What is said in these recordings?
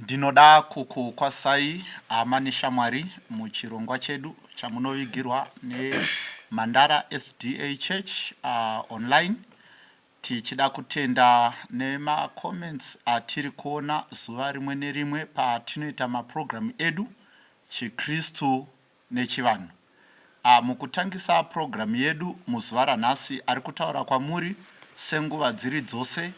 Ndinoda kukukwasai hama neshamwari muchirongwa chedu chamunovigirwa neMandara SDA Church online. Tichida kutenda nemacomments atiri kuona zuva rimwe nerimwe patinoita maprogramu edu chiKristu nechivanhu. Mukutangisa purogiramu yedu muzuva ranhasi ari kutaura kwamuri senguva dziri dzose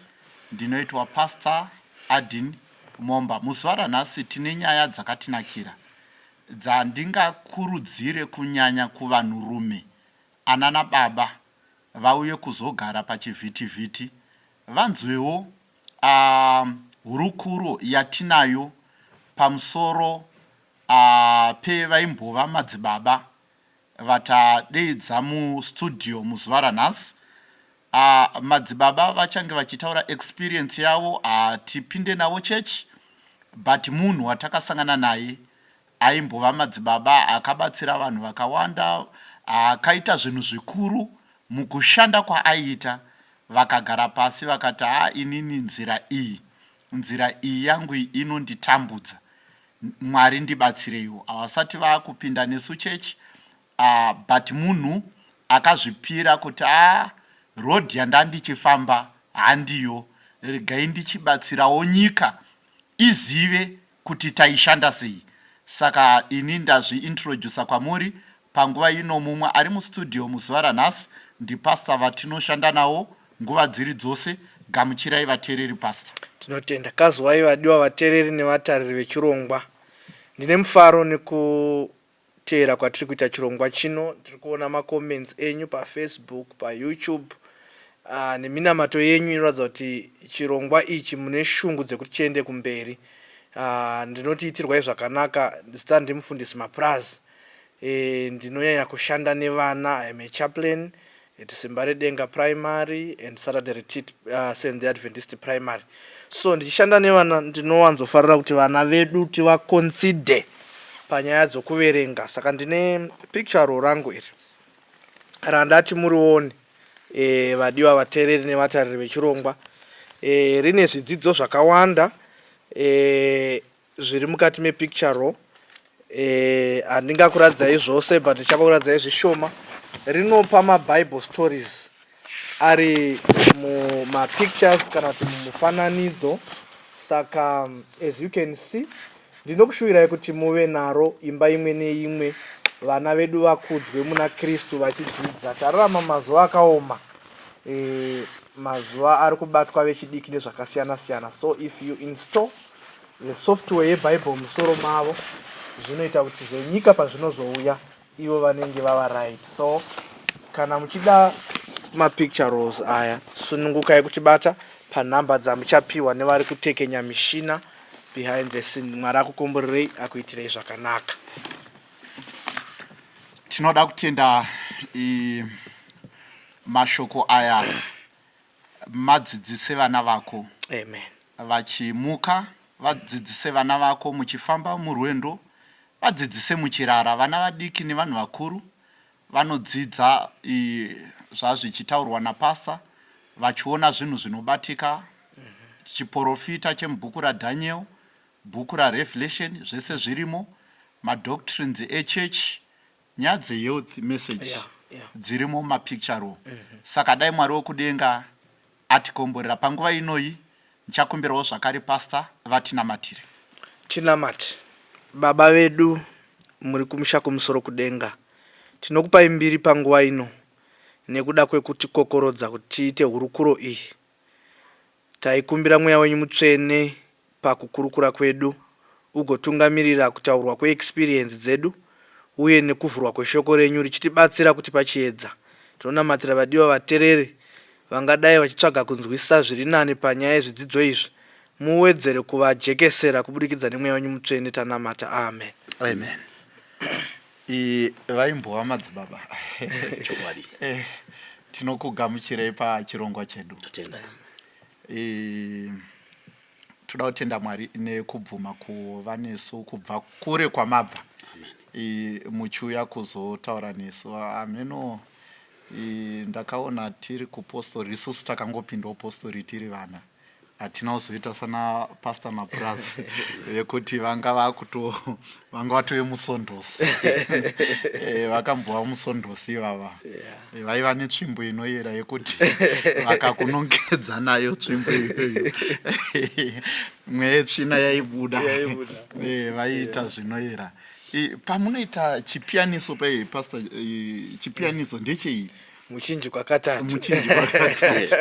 ndinoitwa Pastor Adin Momba. Muzuva ranhasi tine nyaya dzakatinakira dzandingakurudzire kunyanya kuvanhurume anana baba vauye kuzogara pachivhitivhiti vanzwewo hurukuro yatinayo pamusoro pe vaimbova madzibaba vatadeidza mustudio muzuva ranhasi. Madzibaba vachange vachitaura experience yavo, hatipinde navo church but munhu watakasangana naye aimbova madzibaba akabatsira vanhu vakawanda, akaita zvinhu zvikuru mukushanda kwaaiita. Vakagara pasi vakati haa inini nzira iyi, nzira iyi yangu iyi inonditambudza. Mwari ndibatsireiwo. Havasati vakupinda nesu church but munhu akazvipira kuti haa road yandandichifamba handiyo regai ndichibatsirawo nyika izive kuti taishanda sei. Saka ini ndazviintroducer kwamuri panguva ino mumwe ari mustudio muzuva ranhasi ndipastor vatinoshanda nawo nguva dziri dzose. Gamuchirai vatereri pastor. Tinotenda. Kazwai vadiwa vatereri nevatariri vechirongwa. Ndine mufaro nekuteera kwatiri kuita chirongwa chino. Tiri kuona macomments enyu paFacebook, paYouTube uh, neminamato yenyu inoratidza kuti chirongwa ichi mune shungu dzekuti chiende kumberi. Uh, ndinoti itirwai zvakanaka. Zita ndimufundisi Mapurazi. E, ndinonyanya kushanda nevana. I am a chaplain at Simbaredenga Primary and Saturday Retreat Seventh Day Adventist Primary. So ndichishanda nevana ndinowanzofarira kuti vana vedu tivaconsider panyaya dzokuverenga. Saka ndine picture roll rangu iri randati murione e, vadiwa vateereri nevatariri vechirongwa e, rine zvidzidzo zvakawanda e, Zviri mukati mepicture roll eh, handingakuradzai zvose but ndichakuradzai zvishoma. Rinopa mabible stories ari mumapictures kana kuti mumufananidzo. Saka as you can see ndinokushuvirai kuti muve naro imba imwe neimwe, vana vedu vakudzwe muna Kristu vachidzidza. Tararama mazuva akaoma e, mazuva ari kubatwa vechidiki nezvakasiyana siyana so if you install The software yebible musoro mavo zvinoita kuti zvenyika pazvinozouya ivo vanenge vava right so kana muchida mapicture rolls aya sunungukai kutibata panhamba dzamuchapiwa nevari kutekenya mishina behind the scene mwari akukomborerei akuitirei zvakanaka. Tinoda kutenda mashoko aya madzidzise vana vako. Amen. Vachimuka vadzidzise vana vako muchifamba murwendo vadzidzise muchirara vana vadiki nevanhu vakuru vanodzidza zvazvichitaurwa napastor vachiona zvinhu zvinobatika chiporofita chemubhuku raDaniel bhuku raRevelation zvese zvirimo madoctrines echurch Nyaya dzehealth message dzirimo mumapicture roll. Saka dai Mwari wekudenga atikomborera panguva inoyi. Ndichakumbirawo zvakare pastor vatinamatire. Tinamate. Baba vedu muri kumusha kumusoro kudenga, tinokupai mbiri panguva ino nekuda kwekutikokorodza kuti tiite hurukuro iyi. Taikumbira Mweya wenyu Mutsvene pakukurukura kwedu, ugotungamirira kutaurwa kweexperience dzedu uye nekuvhurwa kweShoko renyu richitibatsira kutipa chiedza. Tinonamatira vadiwa vatereri vangadai vachitsvaga kunzwisisa zvirinani panyaya yezvidzidzo izvi, muwedzere kuvajekesera kuburikidza neMweya wenyu Mutsvene tanamata. Amen. Amen. I, vaimbova madzibaba. Chokwadi. Eh, tinokugamuchirai pachirongwa chedu. Totenda. Eh, toda kutenda Mwari nekubvuma kuva nesu kubva kure kwamabva. Amen. Eh, muchiuya kuzotaura nesu. Ameno eh, ndakaona tiri kupostori isusu takangopindawo postori tiri vana. Hatina kuzoita sana Pastor Mapurazi vekuti vanga vakuto vanga vatove musondosi. Eh, vakambova musondosi ivava. Eh, vaiva netsvimbo inoyera yekuti vakakunongedza nayo tsvimbo iyoyo mweya yetsvina yaibuda. Eh, vaiita zvinoyera. Pamunoita chipiyaniso paye Pastor, chipiyaniso ndechei? Muchinjikwa katatu. Muchinjikwa katatu.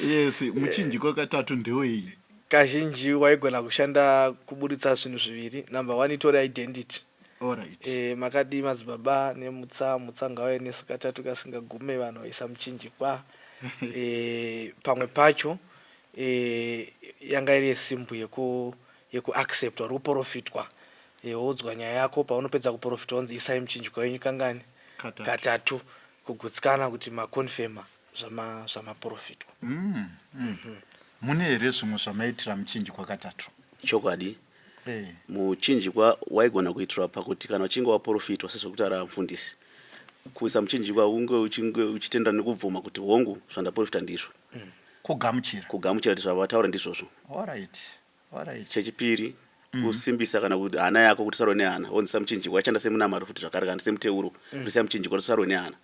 Yes, muchinjikwa katatu ndewei? Kazhinji waigona kushanda kuburitsa zvinhu zviviri. Number one itori identity. Alright. E, makadii madzibaba nemutsa, mutsa ngauye nesu katatu kasingagume vanhu vaisa muchinjikwa. E, pamwe pacho e, yanga iri yesimbu yeku yekuacceptwa uri kuporofitwa e, woudzwa nyaya yako paunopedza kuporofitwa wonzi isai muchinjikwa wenyu kangani Katatu. Katatu kugutsikana kuti maconfirma zvamaporofitwa. Mune here zvimwe zvamaiitira muchinjikwa katatu? Chokwadi. Eh. Muchinjikwa waigona kuitirwa pakuti kana uchinge waporofitwa sezvekutaura mufundisi, kuisa muchinjikwa unge uchinge uchitenda nekubvuma kuti hongu zvandaporofita ndizvo. Kugamuchira. Kugamuchira kuti zvavataura ndizvozvo. Alright. Alright. Chechipiri, kusimbisa kana kuti hana yako kuti usarwe nehana, wonzisa muchinjikwa washanda semunamato futi zvakare kana semuteuro, kuisa muchinjikwa kuti usarwe nehana.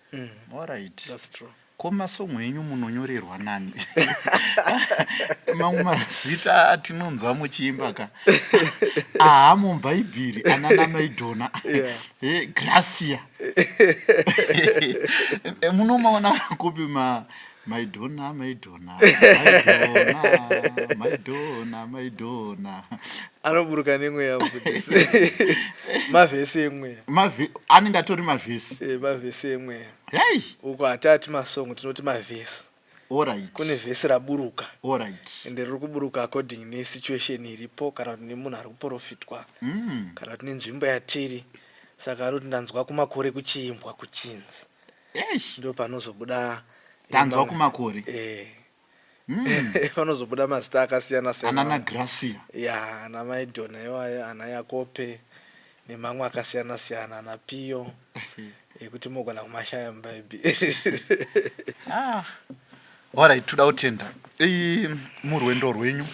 Alright. That's true. Ko masong enyu munonyorerwa nani? Mamwe mazita atinonzwa muchiimba ka aha mubhaibheri anana Maidhona. Eh, Gracia. Munomaona kupi ma Maidhona, Maidhona, Maidhona, Maidhona, Maidhona? Anoburuka nemweya mufundisi. Mavhesi emweya. Anenge atori mavhesi. Eh, mavhesi emweya. Hey! Uko hatati masong tinoti mavhesi. Alright. Kune vhesi raburuka. Alright. Ende riri kuburuka according nesituation iripo kana kuti nemunhu ari kuprofitwa. Kana kuti nenzvimbo yatiri. Saka anoti ndanzwa kumakore kuchiimbwa kuchinzi. Eish. Ndo panozobuda Ndanzwa kumakore. Eh. Panozobuda mazita akasiyana siyana. Anana Gracia. Ya, ana Maidhona iwayo, ana Yakope nemamwe akasiyana siyana, ana Piyo ekuti mogona kumashaya muBhaibheri. Ah. Alright, toda kutenda. Murwendo rwenyu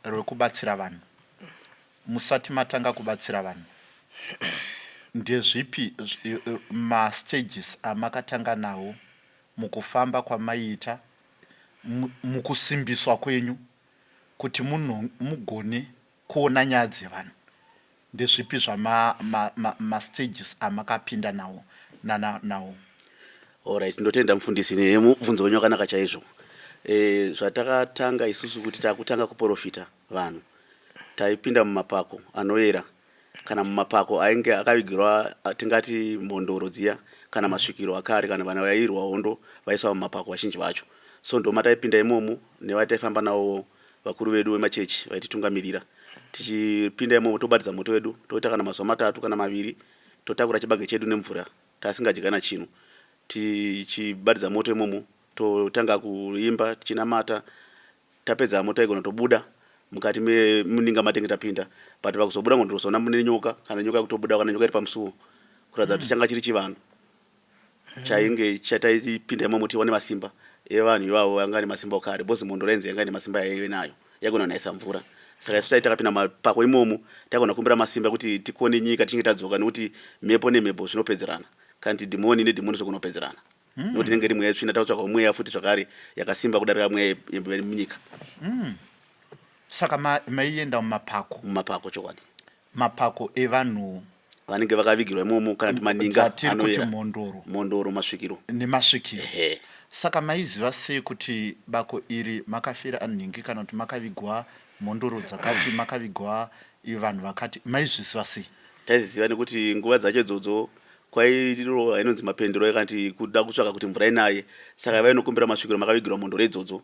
rwekubatsira vanhu, musati matanga kubatsira vanhu, ndezvipi mastages amakatanga nawo mukufamba kwamaiita mukusimbiswa kwenyu kuti mugone kuona nyaya dzevanhu? Ndezvipi zvamastages amakapinda nawo nawo? Alright, ndotenda mufundisi nemubvunzo wenyu wakanaka chaizvo. Zvatakatanga isusu kuti takutanga kuporofita vanhu, taipinda mumapako anoyera kana mumapako ainge akavigirwa tingati mhondoro dziya kana masvikiro akare kana vana vairwa hondo vaiswa mumapako vazhinji vacho. So ndomataipinda imomo nevataifamba navo vakuru vedu vemachechi vaititungamirira. Tichipinda imomo tobatidza moto wedu toita kana mazuva matatu kana maviri, totakura chibage chedu nemvura tasingadyi kana chinhu. Tichibatidza moto imomo totanga kuimba tichinamata. Tapedza moto taigona kutobuda mukati memuninga matenge tapinda, but pakuzobuda ngotozoona mune nyoka kana nyoka yakutobuda kana nyoka iri pamusuwo, kuratidza kuti changa chiri chivanhu chainge chataipinda imomo tiwane masimba evanhu ivavo vanga ane masimba okare, because mhondoro yainzi yanga ine masimba yaive nayo yaigona kunayisa mvura. Saka isu tai takapinda mapako imomo taigona kukumbira masimba ekuti tikone nyika tichinge tadzoka, nekuti mhepo nemhepo zvinopedzerana, kana kuti dhimoni nedhimoni zvinogona kupedzerana. Nekuti inenge iri mweya yetsvina, takutsvakawo mweya futi zvakare yakasimba kudarika mweya yemunyika. Saka maienda mumapako? Mumapako chokwadi. Mapako evanhu vanenge vakavigirwa imomo kana kuti maninga dzatiri kuti anoyera. Mhondoro. Mhondoro, masvikiro. Nemasvikiro. Ehe. Saka maiziva sei kuti bako iri makafira nhingi kana kuti makavigwa mhondoro dzakati, makavigwa vanhu vakati, maizviziva sei? Taiziva nekuti nguva dzacho idzodzo kwairova inonzi mapendero yakanti kuda kutsvaka kuti mvura inaye, saka vainokumbira masvikiro makavigirwa mhondoro idzodzo,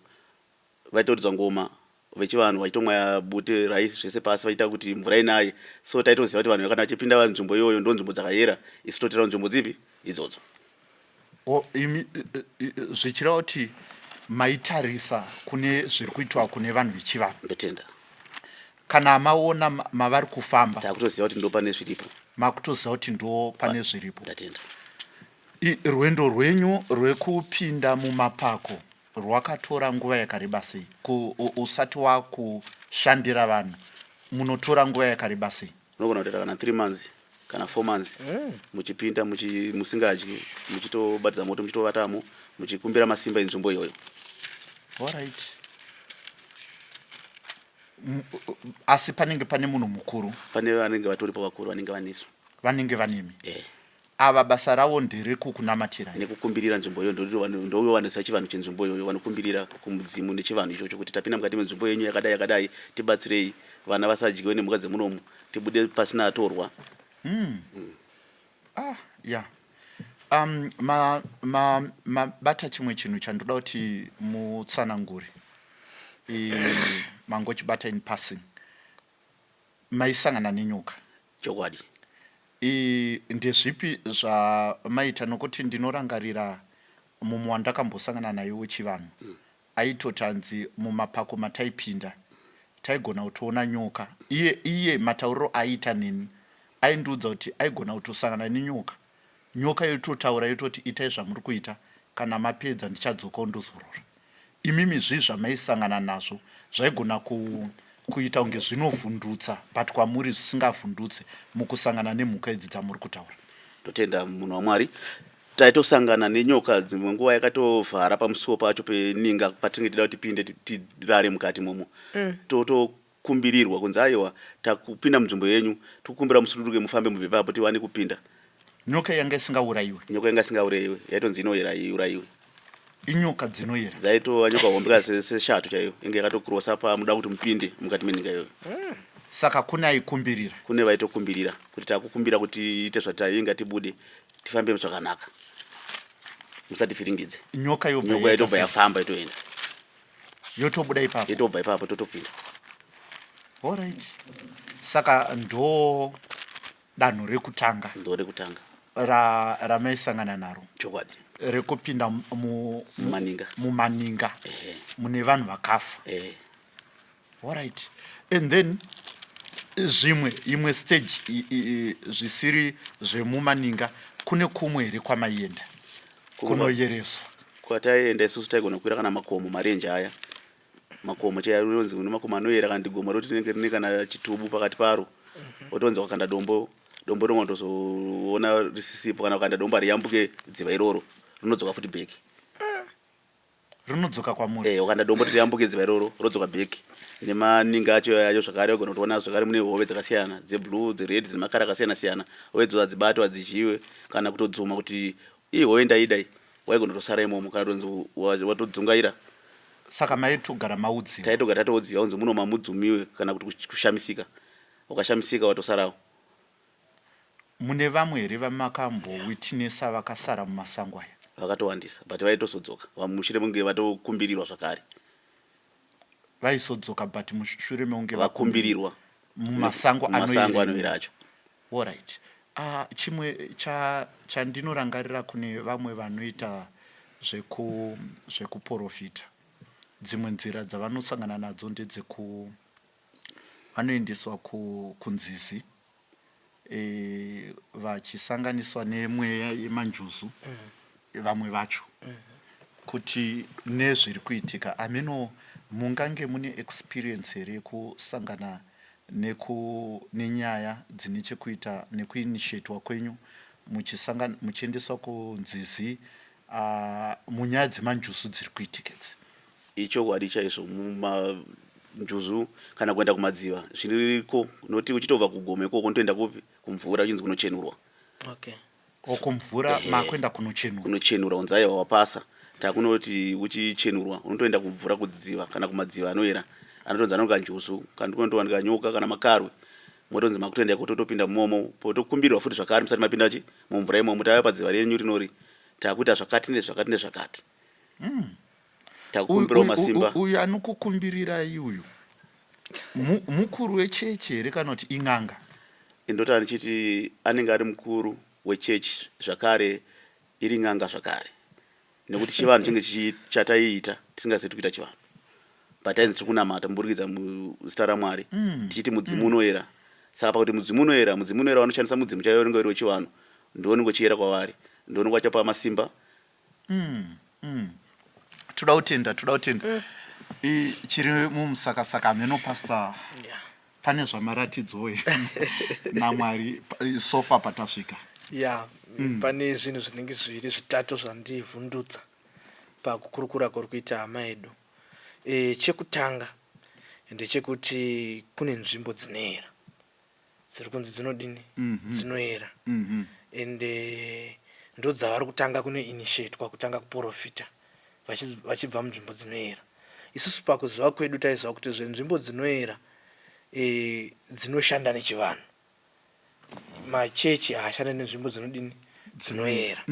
vaitoridza ngoma vechivanhu vachitomwaya bute rice zvese pasi vachiita kuti mvura inaye. So taitoziva kuti vanhu kana vachipinda nzvimbo iyoyo ndo nzvimbo dzakayera, isu totera nzvimbo dzipi idzodzo. O, imi zvichireva kuti maitarisa kune zviri kuitwa kune vanhu vechivanhu? Ndotenda. Kana maona mavari kufamba, takutoziva kuti ndo pane zviripo. Makutoziva kuti ndo pane zviripo. Ndatenda. Rwendo rwenyu rwekupinda mumapako rwakatora nguva yakareba sei? Usati wakushandira vanhu munotora nguva yakareba sei? Unogona kutoita kana 3 months kana 4 months muchipinda musingadyi, muchitobatidza moto, muchitovatamo, muchikumbira masimba enzvimbo iyoyo. Alright. Asi panenge pane munhu mukuru? Pane vanenge vatoripo vakuru vanenge vanesu. Vanenge vanemi? Eh. Ava basa ravo nderekukunamatirai? Nekukumbirira nzvimbo iyoyo, ndouyo vanoziva chivanhu chenzvimbo iyoyo, vanokumbirira kumudzimu nechivanhu ichocho kuti tapinda mukati menzvimbo yenyu yakadai yakadai, tibatsirei vana vasadyiwe nemhuka dzemunomu, tibude pasina atorwa. Ah, ya. Ma, ma, mabata chimwe chinhu chandoda kuti mutsanangure. Mangochibata in passing. Maisangana nenyoka? Chokwadi. Ndezvipi zvamaita? Nokuti ndinorangarira mumwe wandakambosangana naye wechivanhu aitoti hanzi mumapako mataipinda taigona kutoona nyoka. Iye matauriro aiita neni aindiudza kuti aigona kutosangana nenyoka, nyoka yototaura yototi itai zvamuri kuita, kana mapedza ndichadzokawo ndozorora. Imimi zvii zvamaisangana nazvo zvaigona kuita kunge zvinovhundutsa but kwamuri zvisingavhundutse mukusangana nemhuka idzi dzamuri kutaura? Ndotenda munhu waMwari. Taitosangana nenyoka dzimwe nguva yakatovhara pamusuwo pacho peninga patinenge tida kuti tipinde tirare mukati imomo. Totokumbirirwa kunzi aiwa, takupinda munzvimbo yenyu, tokumbira musuduruke mufambe mubve ipapo tiwane kupinda. Nyoka yanga isingaurayiwe? Nyoka yanga isingaurayiwe, yaitonzi inoyera iurayiwe. Inyoka dzinoyera? Dzaitova nyoka hombe seshato chaiyo, inge yakatokurosa pamuda kuti mupinde mukati meninga iyoyo. Saka kune aikumbirira? Kune vaitokumbirira kuti takukumbira kuti tiite zvatainga tibude tifambe zvakanaka, musativhiringidze. Nyoka yobva Nyoka yaitobva yafamba yotoenda. Yotobuda ipapo? Yotobva ipapo totopinda. Alright. Saka ndo danho rekutanga? Ndo rekutanga. Ramaisangana naro? Chokwadi. Rekupinda mumaninga. Mumaninga mune vanhu vakafa. Alright. And then zvimwe imwe stage zvisiri zvemumaninga, kune kumwe here kwamaienda kunoyereswa? Kwataienda isusu taigona kukwira kana makomo marenje aya, makomo chaiyo anonzi kune makomo anoyera, kana gomo roti rinenge rine kana chitubu pakati paro, otonzi wakanda dombo, dombo rinogona kutozoona risisipo, kana ukanda dombo hariyambuke dziva iroro, rinodzoka futi back. Rinodzoka kwamuri? Wakanda dombo riyambuke dziva iroro, rodzoka back nemaninga acho acho zvakare. Wagona kutoona zvakare mune hove dzakasiyana, dzeblue, dzered, dzemakara akasiyana siyana. Hove idzodzo hadzibatwe, hadzidyiwe kana kutodzuma kuti ii hove ndaida iyi, waigona kutosara imomo kana kutonzi watodzungaira. Saka maitogara maudziwa? Taitogara tatoudziwa kunzi muno mamudzumiwe kana kuti kushamisika, ukashamisika watosarawo. Mune vamwe here vamakambowitnessa vakasara mumasango aya? Vakatowandisa, but vaitozodzoka mushure mekunge vatokumbirirwa zvakare. Vaizodzoka but mushure mekunge vakumbirirwa mumasango. Mumasango anoyera acho. Alright. Chimwe chandinorangarira kune vamwe vanoita zvekuprofita, dzimwe nzira dzavanosangana nadzo ndedzeku vanoendeswa kunzizi vachisanganiswa nemweya yemanjuzu vamwe vacho kuti nezviri kuitika. Ameno mungange mune experience here yekusangana nenyaya dzine chekuita nekuinishetwa kwenyu muchiendeswa kunzizi munyaya dzemanjuzu dziri kuitika idzi? Ichokwadi chaizvo, mumanjuzu kana kuenda kumadziva zviriko, noti uchitobva kugomo ikoko unotoenda kupi? Kumvura, uchinzi kunochenurwa. Kumvura makuenda kunochenurwa? Kunochenurwa, kunzi aiwa wapasa, takunoti uchichenurwa unotoenda kumvura, kudziva kana kumadziva anoera anotonzi anoka njuzu kana kunotowanika nyoka kana makarwe, motonzi makutoenda ikoko, totopinda momo, potokumbirwa futi zvakare musati mapinda chi mumvura imomo, tauya padziva renyu rinori, takuita zvakati nezvakati nezvakati, takukumbirawo masimba. Uyu anokukumbirirai uyu mukuru wechechi here kana kuti in'anga? Ndotara ndichiti anenge ari mukuru wechechi zvakare iri n'anga zvakare, nekuti chivanhu chinge chataiita tisingazivi kuita chivanhu, but tainzi tiri kunamata muburikidza muzita raMwari, tichiti mudzimu unoyera. Saka pakuti mudzimu unoyera, mudzimu unoyera vanoshandisa mudzimu chaiwo unenge uri wechivanhu, ndiwo unenge uchiyera kwavari. Ndoonekwa chapa masimba. Toda kutenda, toda kutenda. Chiri mumusakasaka hameno, Pastor. Pane zvamaratidzwo here naMwari so far patasvika? Ya, pane zvinhu zvinenge zviviri zvitatu zvandivhundutsa pakukurukura kuri kuita hama yedu. Chekutanga ndechekuti kune nzvimbo dzinoera dziri kunzi dzinodini, dzinoera, ende ndo dzavari kutanga kunoinitiatwa kutanga kuprofita vachibva munzvimbo dzinoera. Isusu pakuziva kwedu taiziva kuti zvenzvimbo dzinoera dzinoshanda nechivanhu, machechi haashande nenzvimbo dzinodini, dzinoera.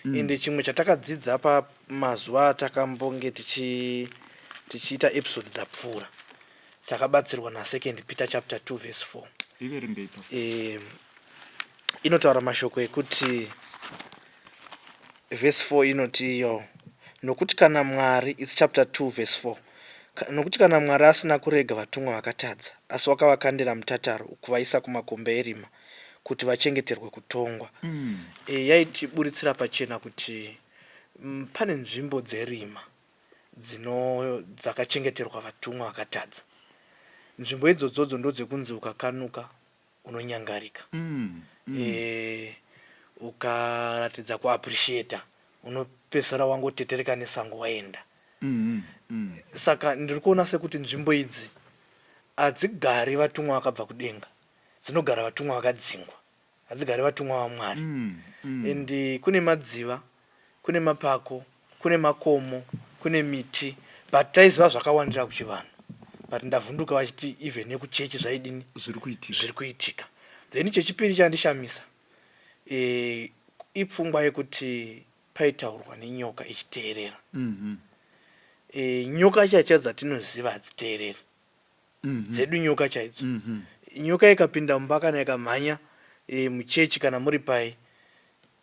Ende chimwe chatakadzidza pamazuva atakambonge tichiita episode dzapfuura, takabatsirwa naSecond Peter chapter 2 verse 4. Iverengei, Pastor. Inotaura mashoko ekuti, verse 4 inoti iyo, nokuti kana Mwari, its chapter 2 verse 4, nokuti kana Mwari asina kurega vatumwa vakatadza, asi wakavakandira mutataro kuvaisa kumakombe erima kuti vachengeterwe kutongwa. Yaitiburitsira pachena kuti pane nzvimbo dzerima dzino dzakachengeterwa vatumwa vakatadza. Nzvimbo idzodzodzo ndodzekunzi ukakanuka unonyangarika. Ukaratidza kuappreciata unopedzisira wangotetereka nesango waenda. Saka ndiri kuona sekuti nzvimbo idzi hadzigari vatumwa vakabva kudenga, dzinogara vatumwa vakadzingwa, hadzigari vatumwa vaMwari. And kune madziva, kune mapako, kune makomo, kune miti, but taiziva zvakawandira kuchivanhu, but ndavhunduka vachiti even nekuchechi zvaidini? Zviri kuitika. Zviri kuitika. Then chechipiri chandishamisa ipfungwa yekuti paitaurwa nenyoka ichiteerera. Nyoka chaidzo dzatinoziva hadziteereri. Dzedu nyoka chaidzo, nyoka ikapinda mumba kana ikamhanya muchechi kana muri pai,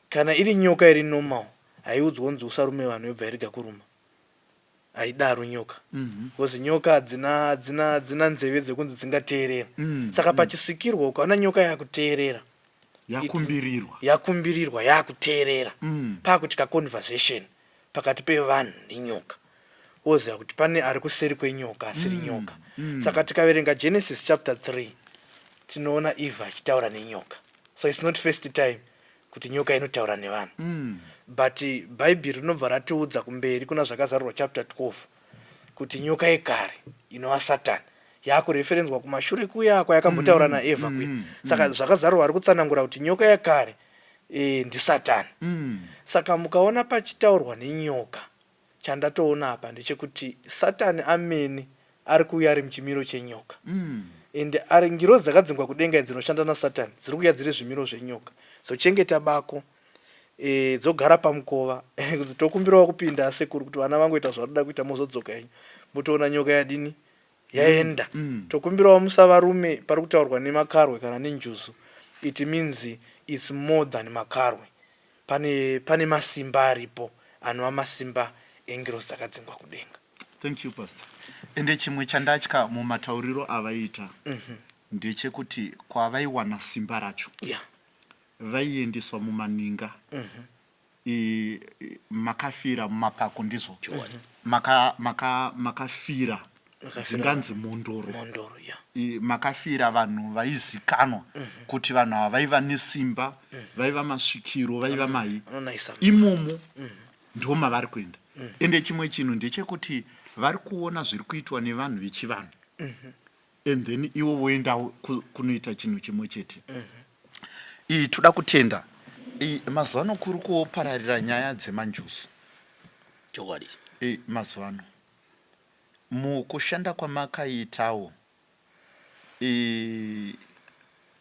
kana iri nyoka iri normal, haiudzwa kunzi usarume vanhu yobva irega kuruma. Haidaro nyoka, because nyoka hadzina nzeve dzekunzi dzingateerera. Saka pachisikirwa ukaona nyoka yakuteerera, Yakumbirirwa. Yakumbirirwa, yakuteerera, pakuitika conversation pakati pevanhu nenyoka, woziva kuti pane ari kuseri kwenyoka asiri nyoka. Saka tikaverenga Genesis chapter 3 tinoona Eve achitaura nenyoka, so its not first time kuti nyoka inotaura nevanhu. But Bhaibheri rinobva ratiudza kumberi kuna Zvakazarurwa chapter 12 kuti nyoka yekare inova Satani yakureferenzwa kumashure kuya kwayakambotaura naEvha kuya. Saka Zvakazarurwa ari kutsanangura kuti nyoka yekare ndiSatani. Saka mukaona pachitaurwa nenyoka, chandatoona apa ndechekuti Satani amene ari kuuya ari muchimiro chenyoka. And ari ngirozi dzakadzingwa kudenga idzi dzinoshanda naSatani dziri kuuya dziri zvimiro zvenyoka, dzochengeta bako, dzogara pamukova kuti tokumbirawo kupinda asekuru kuti vana vangoita zvavanoda kuita, mozodzoka henyu, motoona nyoka yadini, yaenda. Tokumbirawo musavarume. Pari kutaurwa nemakarwe kana nenjuzu, it means its more than makarwe. Pane masimba aripo anova masimba engirozi dzakadzingwa kudenga. Thank you, Pastor. Ende chimwe chandatya mumatauriro avaita ndechekuti kwavaiwana simba racho, vaiendeswa mumaninga, makafira mumapako, ndizvo? Makafira dzinganzi mhondoro. Mhondoro, ya. Makafira vanhu vaizikanwa kuti vanhu ava vaiva nesimba, vaiva masvikiro, vaiva mai. Anonayisa. Imomo ndo mavari kuenda. Ende chimwe chinhu ndechekuti vari kuona zviri kuitwa nevanhu vechivanhu and then ivo voendawo kunoita chinhu chimwe chete. Iyi toda kutenda. Mazuva ano kuri kuopararira nyaya dzemanjuzu. Chokwadi. Mazuva ano mukushanda kwamakaitawo,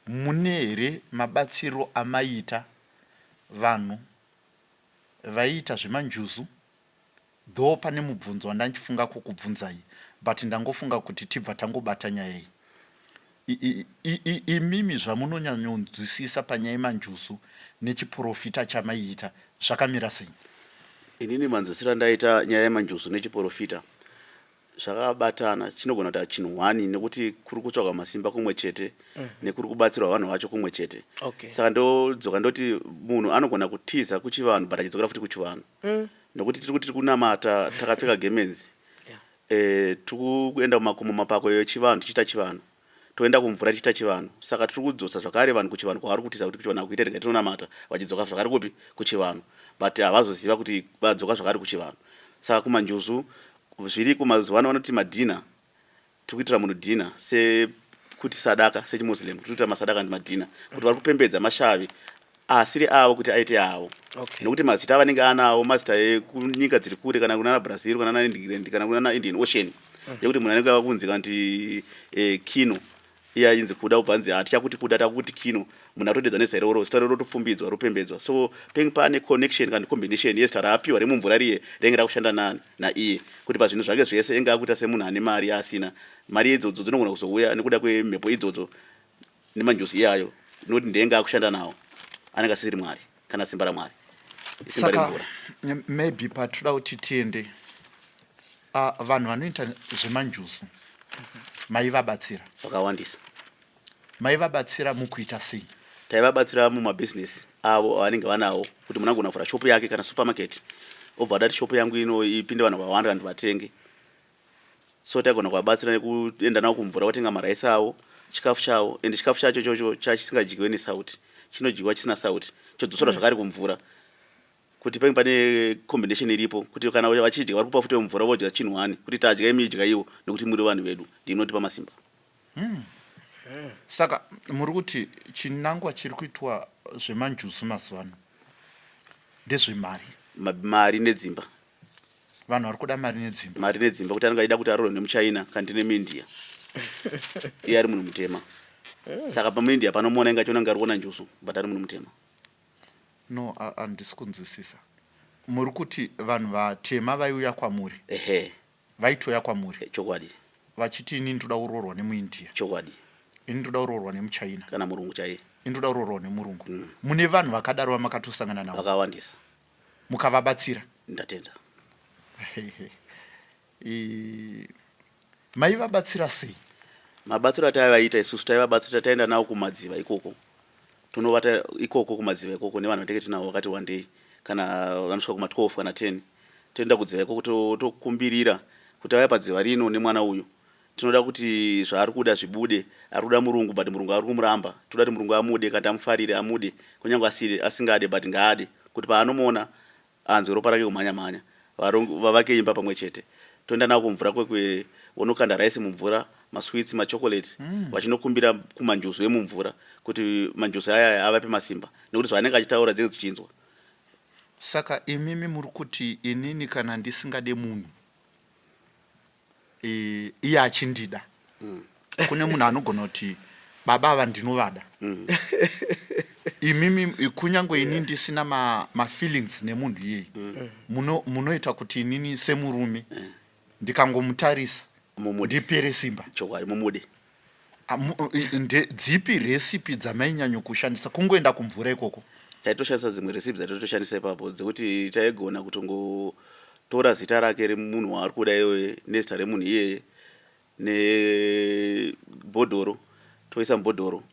mune here mabatsiro amaita vanhu vaiita zvemanjuzu? Though pane mubvunzo wandanchifunga kukubvunzai, but ndangofunga kuti tibva tangobata nyaya iyi. Imimi zvamunonyanyonzwisisa panyaya yemanjuzu nechiprofita chamaiita zvakamira sei? Inini manzwisiro andaita nyaya yemanjuzu nechiprofita. Zvakabatana, chinogona kuita chinhu one nekuti kuri kutsvagwa masimba kumwe chete nekuri kubatsirwa vanhu vacho kumwe chete. Saka ndodzoka ndoti munhu anogona kutiza kuchivanhu but achidzokera futi kuchivanhu nekuti tiri kuti tiri kunamata takapfeka gemenzi. Tiri kuenda kumakomo, mapako echivanhu, tichiita chivanhu, toenda kumvura tichiita chivanhu. Saka tiri kudzosa zvakare vanhu kuchivanhu kwavari kutiza kuti kuchivanhu hakuite, rega tinonamata. Vachidzoka zvakare kupi? Kuchivanhu, but havazoziva kuti vadzoka zvakare kuchivanhu. Saka kumanjuzu zviriko mazuva ano vanoti madhina, tiri kuitira munhu dhina sekuti sadaka, sechimuslim tiri kuitira masadaka ndi madhina, kuti vari kupembedza mashavi asiri avo kuti aite avo. Nokuti mazita avanenge anawo mazita ekunyika dziri kure, kana kunana Brazil, kana nana England, kana kunana Indian Ocean, yekuti munhu anenge akunzi kanti Kino, iye ainzi Kuda, ubva anzi hatichakuti Kuda, takuti Kino. Munhu atodedza nezita iroro, zita iroro rotopfumbidzwa, ropembedzwa. So penge pane connection kana combination yezita raapiwa remumvura riye rinenge rakushanda nani naiye, kuti pazvinhu zvake zvese enge akuita semunhu ane mari yaasina. Mari idzodzo dzinogona kuzouya nekuda kwemhepo idzodzo nemanjuzu iyayo, nokuti ndenge akushanda nawo, anenge asisiri Mwari kana simba raMwari, isimba Saka remvura. Maybe patoda kuti tiende, vanhu vanoita zvemanjuzu maivabatsira? Vakawandisa. Maivabatsira mukuita sei? Taivabatsira mumabhizinesi avo avanenge vanawo, kuti munhu agona kuvhura shopu yake kana supermarket, obva ada kuti shopu yangu ino ipinde vanhu vakawanda, vanhu vatenge. So taigona kuvabatsira nekuenda navo kumvura, votenga maraisi avo, chikafu chavo, ende chikafu chacho ichocho chachisingadyiwe nesauti, chinodyiwa chisina sauti, chodzosora zvakare kumvura, kuti pange pane combination iripo, kuti kana vachidya vari kupa futi mvura, vodya chinhu one, kuti tadya, imi idyaiwo, nekuti muri vanhu vedu, ndinotipa masimba. Saka muri kuti chinangwa chiri kuitwa zvemanjuzu mazuva ano ndezvemari? Mari nedzimba. Vanhu vari kuda mari nedzimba. Mari nedzimba, kuti anenge achida kuti aroorwe nemuChina kana nemuIndia, iye ari munhu mutema. Saka pamuIndia panomuona inge achiona kunge ari kuona njuzu, but ari munhu mutema. No, handisi kunzwisisa. Muri kuti vanhu vatema vaiuya kwamuri? Ehe. Vaitouya kwamuri? Chokwadi. Vachiti ini ndoda kuroorwa nemuIndia? Chokwadi. Ini ndoda kuroorwa nemuChina? Kana murungu chaiye. Ini ndoda kuroorwa nemurungu. Mune vanhu vakadaro vamakatosangana navo? Vakawandisa. Mukavabatsira? Ndatenda. Maivabatsira sei? Mabatsiro ataivaita isusu, taivabatsira, taenda navo kumadziva ikoko, tonovata ikoko kumadziva ikoko nevanhu vatenge tinavo vakati wandei, kana vanosvika kuma12 kana 10. Toenda kudziva ikoko, tokumbirira kuti auya padziva rino nemwana uyu, tinoda kuti zvaari kuda zvibude. Ari kuda murungu, but murungu ari kumuramba. Toda kuti murungu amude, kana amufarire, amude, kunyange asingade, but ngaade, kuti paanomuona anzwe ropa rake kumhanya mhanya, vavake imba pamwe chete. Toenda navo kumvura kwekwe, vonokanda raisi mumvura, masweets, machocolates, vachinokumbira kumanjuzu emumvura kuti manjuzu aya avape masimba, nekuti zvaanenge achitaura dzinenge dzichinzwa. Saka imimi muri kuti inini kana ndisingade munhu, iye achindida, kune munhu anogona kuti baba ava ndinovada, imimi kunyange ini ndisina mafeelings nemunhu iyeyi, munoita kuti inini semurume ndikangomutarisa Mumude. ndipere simba? Chokwadi, mumude. Dzipi recipe dzamainyanya kushandisa kungoenda kumvura ikoko? Taitoshandisa dzimwe recipe dzataitoshandisa ipapo, dzekuti taigona kutongotora zita rake remunhu waari kuda iyoye, nezita remunhu iyeye, nebhodhoro, toisa mubhodhoro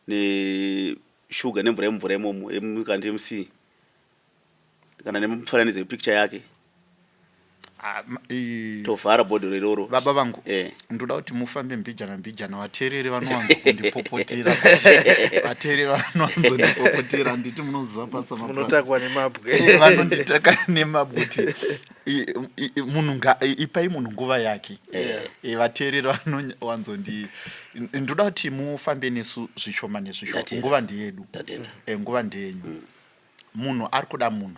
neshuga nemvura yemumvura imomo kana yemuc kana nemufananidzo yepicture yake. Ah, tovhara bhodhoro iroro. Baba vangu, ndoda kuti mufambe mbijana mbijana. Vateereri vanowanzo kundipopotera, vateereri vanowanzondipopotera. Handiti munoziva pasa Munotakwa nemabwe. Vanonditaka nemabwe kuti munhu ipai munhu nguva yake. Vateereri vanowanzondi, ndoda kuti mufambe nesu zvishoma nezvishoma. Ndatenda. Nguva ndeyedu. Ndatenda. Nguva ndeyenyu. Munhu ari kuda munhu,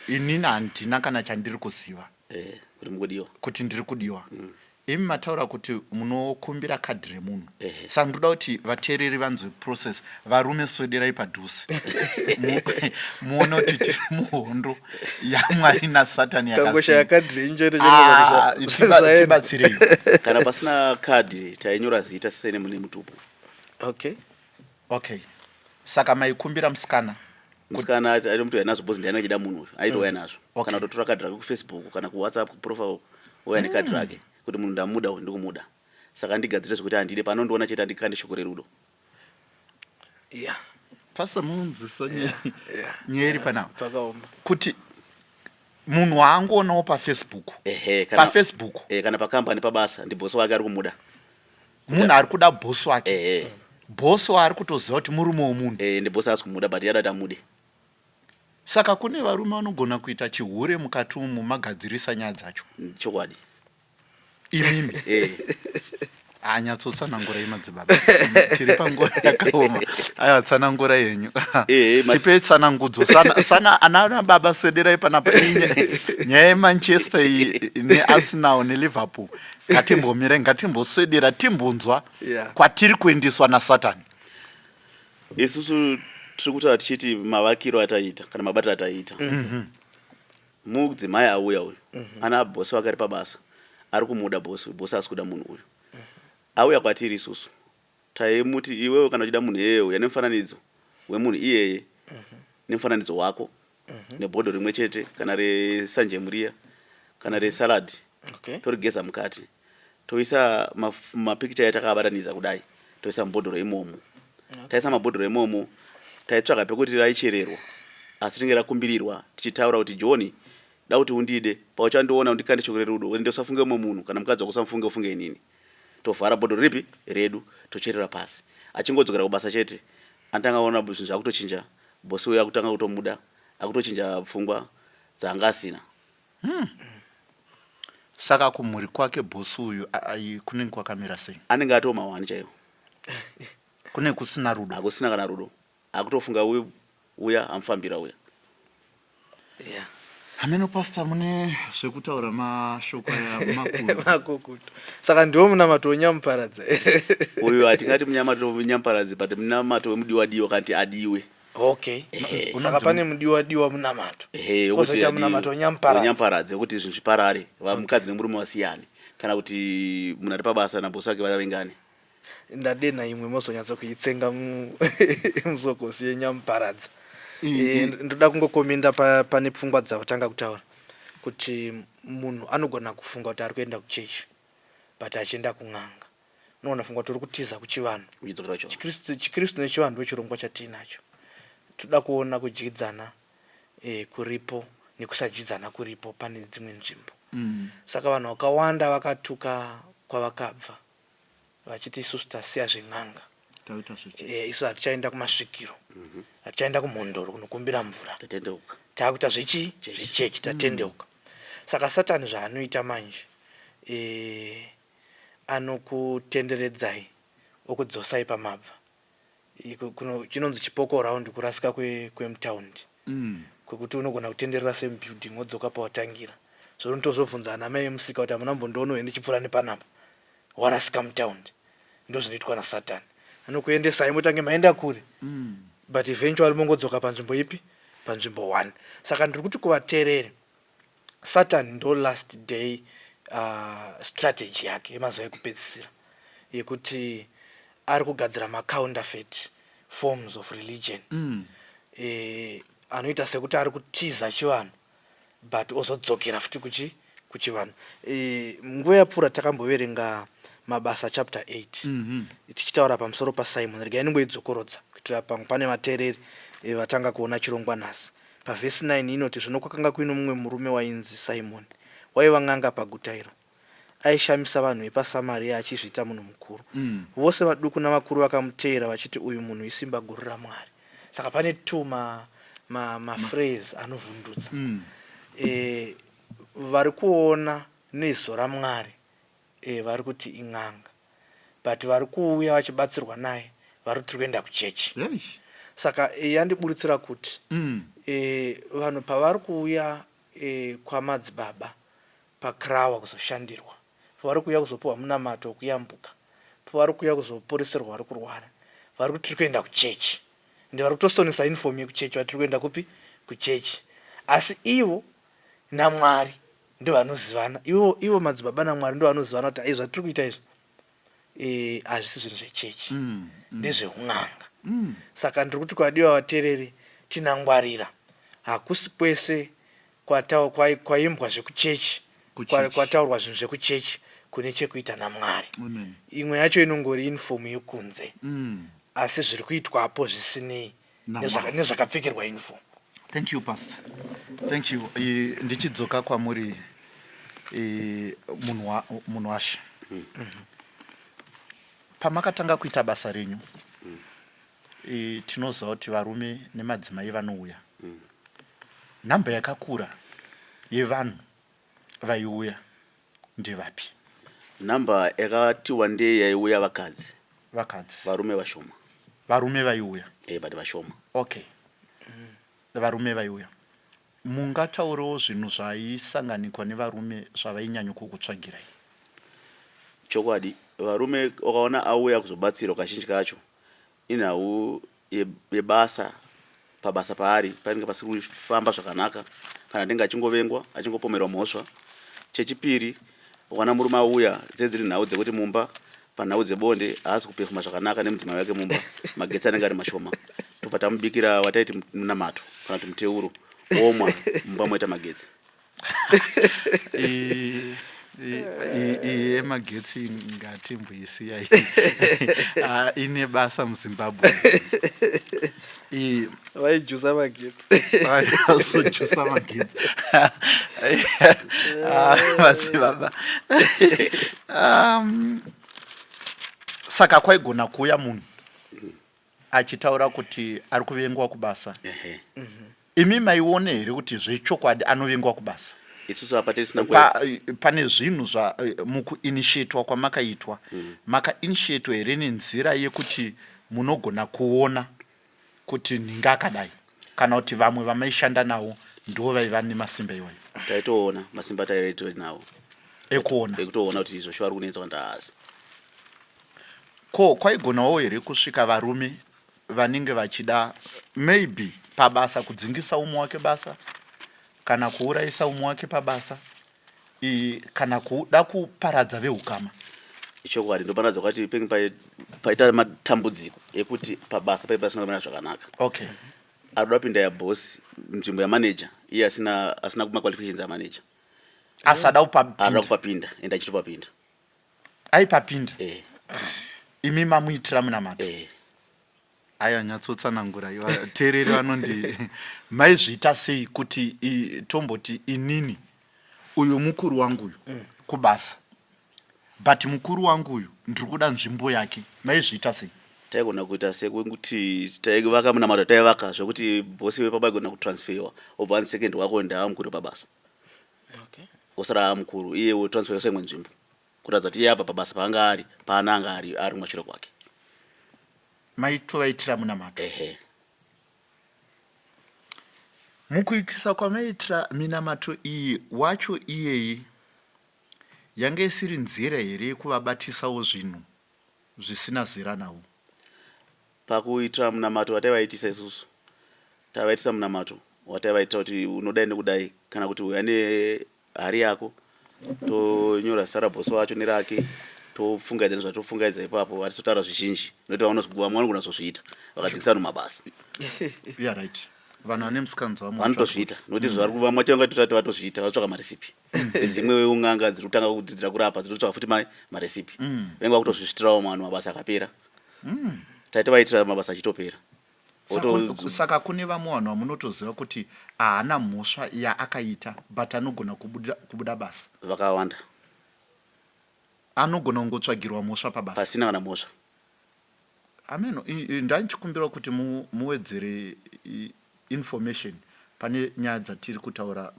inini handina kana chandiri kuziva Kuti mukudiwa. Kuti ndiri kudiwa. Imi mataura kuti munokumbira kadhi remunhu. Saka ndoda kuti vateereri vanzwe process. Varume, swederai padhuze, muone kuti tiri muhondo yaMwari naSatani. Kangoshaya kadhi renyu chete. Ah, tibatsirei. Kana pasina kadhi, tainyora zita sene mune mutupo. Okay. Okay, saka maikumbira musikana. Musikana aitomuti nazvo bhozi ndiani achida munhu uyu, aitouya nazvo. Kana kutotora kadhi rake kuFacebook kana kuWhatsApp kuprofile, ouya nekadhi rake kuti munhu ndamuda uyu, ndikumuda, saka ndigadzire zvekuti handide panondiona chete andikande shoko rerudo. Pastor, munzwisa nyaya iri panapa Pakaoma. kuti munhu waangoonawo paFacebook. Ehe, kana, PaFacebook. Kana pakambani, pabasa, ndibhosi wake ari kumuda. Munhu ari kuda bhosi wake. Bhosi waari kutoziva kuti murume womunhu. Ndibhosi asi kumuda, but yada kuti amude. Saka kune varume vanogona kuita chihure mukati umu, magadzirisa nyaya dzacho. Chokwadi. Imimi? Eh. Anyatsotsanangurai, madzibaba, tiri panguva yakaoma. Aiwa, tsanangura yenyu. Tipe tsanangudzo sana, sana ana baba, swederai panapa. Iyi nyaya yeManchester iyi neArsenal neLiverpool, ngatimbomirai, ngatimboswedera timbonzwa kwatiri kuendeswa naSatani. Isusu tiri kutaura tichiti mavakiro ataiita kana mabatiro ataiita, mudzimai auya uyu ana bhosi wake ari pabasa, ari kumuda bhosi uyu, bhosi asi kuda munhu uyu. Auya kwatiri isusu, taimuti, "Iwewe kana uchida munhu iyeye, uya nemufananidzo wemunhu iyeye nemufananidzo wako nebhodho rimwe chete, kana resanjemu riya kana resalad." Torigeza mukati, toisa mapikicha yatakabatanidza kudai, toisa mubhodhoro imomo. Taisa mabhodhoro imomo, taitsvaga pekuti raichererwa, asi ringe rakumbirirwa, tichitaura kuti, "John, da kuti undide, pauchandiona undikande shoko rerudo, ende usafunge mumwe munhu, kana mukadzi wako usamufunge, ufunge inini." Tovhara bhodhoro ripi redu, tocherera pasi. Achingodzokera kubasa chete, anotanga aona zvinhu zvakutochinja. Bhosi uyo akutanga kutomuda, akutochinja pfungwa dzaanga asina. Saka kumhuri kwake bhosi uyu kunenge kwakamira sei? Anenge atoo mawani chaiwo. Kune kusina rudo. Hakusina kana rudo, akutofunga uyu uya amufambira uya. Hameno, Pastor, mune zvekutaura, mashoko aya makuru. Makukutu. Saka ndiwo munamato wenyamuparadza? Uyu hatingati munyamato wenyamuparadzi, but munamato wemudiwa diwa, kanti adiwe. Okay. Unonzi Saka pane mudiwa diwa munamato, Ehe, wekuti kwozoita munamato wenyamuparadza. Wenyamuparadzi, wekuti zvinhu zviparare, mukadzi nemurume vasiyane, kana kuti munhu ari pabasa nabhosi wake vavengane. Ndadenha imwe, mozonyatsa kuitsenga musokosi yenyamuparadza. Ndoda kungokomenda pane pfungwa dzawatanga kutaura kuti munhu anogona kufunga kuti ari kuenda kuchechi but achienda kun'anga. Unogona kufunga kuti uri kutiza kuchivanhu. Uchidzokera kuchivanhu. Chikristu nechivanhu ndo chirongwa chatiinacho. Toda kuona kudyidzana kuripo nekusadyidzana kuripo pane dzimwe nzvimbo. Saka vanhu vakawanda vakatuka kwavakabva vachiti, "Isusu tasiya zven'anga." Taita zvechechi. "Isu hatichaenda kumasvikiro, hatichaenda kumhondoro kunokumbira mvura." Tatendeuka. Taakuita zvechi zvechechi, tatendeuka. Saka Satani zvaanoita manje, anokutenderedzai okudzosai pamabva. Chinonzi chipoko round, kurasika kwemutaundi, kwekuti unogona kutenderera same building wodzoka pawatangira. Zvonotozobvunza ana mai vemusika kuti, "Hamuna mbondionohe ndichipfuura nepanapa?" Warasika mutaundi. Ndo zvinoitwa naSatani, anokuendesai motange maenda kure, but eventually mongodzoka panzvimbo ipi? Panzvimbo one. Saka ndiri kuti kuvateereri, Satan ndo last day strategy yake yemazuva ekupedzisira yekuti ari kugadzira macounterfeit forms of religion, anoita sekuti ari kutiza chivanhu but ozodzokera futi kuchivanhu. Nguva yapfuura takamboverenga Mabasa chapter 8 tichitaura pamusoro paSimon. Regai ndingoidzokorodza kuitira pamwe pane vateereri vatanga kuona chirongwa nhasi. Pavhesi 9 inoti, "Zvino kwakanga kuino mumwe murume wainzi Simoni, waiva n'anga paguta iro. Aishamisa vanhu vepaSamaria achizviita munhu mukuru. Vose vaduku navakuru vakamuteera vachiti, 'Uyu munhu isimba guru raMwari.'" Saka pane two maphrase ma anovhundutsa. Vari kuona neziso raMwari vari kuti in'anga, but vari kuuya vachibatsirwa naye vari kuti tiri kuenda kuchechi. Saka yandiburitsira kuti vanhu pavari kuuya kwamadzibaba pakrawa kuzoshandirwa, pavari kuuya kuzopiwa munamato wekuyambuka, pavari kuuya kuzoporeserwa vari kurwara, vari kuti tiri kuenda kuchechi, ende vari kutosonesa uniform yekuchechi, vari tiri kuenda kupi? Kuchechi. Asi ivo naMwari ndo vanozivana. Ivo madzibaba naMwari ndo vanozivana kuti ai zvatiri kuita izvi hazvisi zvinhu zvechechi, ndezveun'anga. Saka ndiri kuti kwadiwa vateereri, Tinangwarira hakusi kwese kwaimbwa zvekuchechi, kwataurwa zvinhu zvekuchechi kune chekuita naMwari. Imwe yacho inongori uniform yekunze, asi zviri kuitwapo zvisinei nezvakapfekerwa uniform. Thank you, Pastor. Thank you. Ndichidzoka kwamuri, munhu washe, pamakatanga kuita basa renyu, tinoziva kuti varume nemadzimai vanouya. Nhamba yakakura yevanhu vaiuya ndevapi? Nhamba yakati wandei yaiuya vakadzi. Vakadzi. Varume vashoma. Varume vaiuya? But vashoma. Okay, varume vaiuya. Mungataurewo zvinhu zvaisanganikwa nevarume zvavainyanya kukutsvagirai? Chokwadi, varume ukaona auya kuzobatsirwa, kazhinji kacho inhau yebasa. Pabasa paari panenge pasiri kufamba zvakanaka, kana anenge achingovengwa, achingopomerwa mhosva. Chechipiri, ukaona murume auya, dze dziri nhau dzekuti mumba, panhau dzebonde, haasi kupefuma zvakanaka nemudzimai wake mumba, magetsi anenge ari mashoma. Tobva tamubikira wataiti munamato kana kuti muteuro, omwa, mumba moita magetsi. Iyi yemagetsi ngatimboisiyai. Ah, ine basa muZimbabwe. Vaijusa magetsi. Azojusa magetsi. Ah, madzibaba. Saka kwaigona kuuya munhu achitaura kuti ari kuvengwa kubasa. Ehe. Imi maiona here kuti zvechokwadi anovengwa kubasa? Isusu apa tisina Pane zvinhu zva mukuinitiatwa kwamakaitwa, makainitiatwa here nenzira yekuti munogona kuona kuti nhinga akadai, kana kuti vamwe vamaishanda navo ndo vaiva nemasimba iwayo? Taitoona masimba, taive nawo. Ekuona. Ekutoona kuti izvo shuwa ari kunetswa ndaasi. Ko kwaigonawo here kusvika varume vanenge vachida maybe pabasa kudzingisa umwe wake basa, kana kuurayisa umwe wake pabasa, kana kuda kuparadza veukama? Ichokwadi, ndopanadza kwati penge paita matambudziko ekuti pabasa paipa pasina kumira zvakanaka. Arikuda kupinda yabhosi, nzvimbo yamanager, iye asina maqualifications amanager. Asada arikuda kupapinda. Kupapinda, ende achitopapinda. Aipapinda? Eh. Imi mamuitira munamato? Eh. Aya, nyatsotsanangura. Teereri vanondi maizviita sei kuti tomboti inini uyu mukuru wangu uyu kubasa, but mukuru wangu uyu ndiri kuda nzvimbo yake, maizviita sei? Taigona kuita sekuti taivaka munamato, taivaka zvekuti bhosi wepa baigona kutransferwa, obva anzi second wako ndaa mukuru pabasa. Osara mukuru, iye wotransferwa imwe nzvimbo, kuratidza kuti iye abva pabasa paanga ari, paana anga ari kumashure kwake. Maitovaitira munamato? Ehe. Mukuitisa kwamaitira minamato iyi wacho iyeyi, yange isiri nzira here yekuvabatisawo zvinhu zvisina zera navo? Pakuitira munamato wataivaitisa isusu, taivaitisa munamato wataivaitira kuti unodai nekudai, kana kuti uya nehari yako, tonyora zita rabhosi wacho nerake, topfungaidza nezvatopfungaidza ipapo. Hatitotaura zvizhinji nokuti vamwe vanogona kuzozviita vakadzikisa vanhu mabasa. Yeah, right, vanhu vane musikanzwa. Vanotozviita nokuti zvari vamwe vacho vangatotati vatozviita, vatsvaka marecipe. Dzimwe un'anga dziri kutanga kudzidzira kurapa dzinotsvaka futi marecipe. Vanenge vakutozvisvitirawo vanhu mabasa akapera. Taita vaitira mabasa achitopera. Saka kune vamwe vanhu vamunotoziva kuti haana mhosva yaakaita, but anogona kubuda basa? Vakawanda. Anogona kungotsvagirwa mhosva pabasa. Pasina kana mhosva. Ameno, ndanchikumbira kuti muwedzere information pane nyaya dzatiri kutaura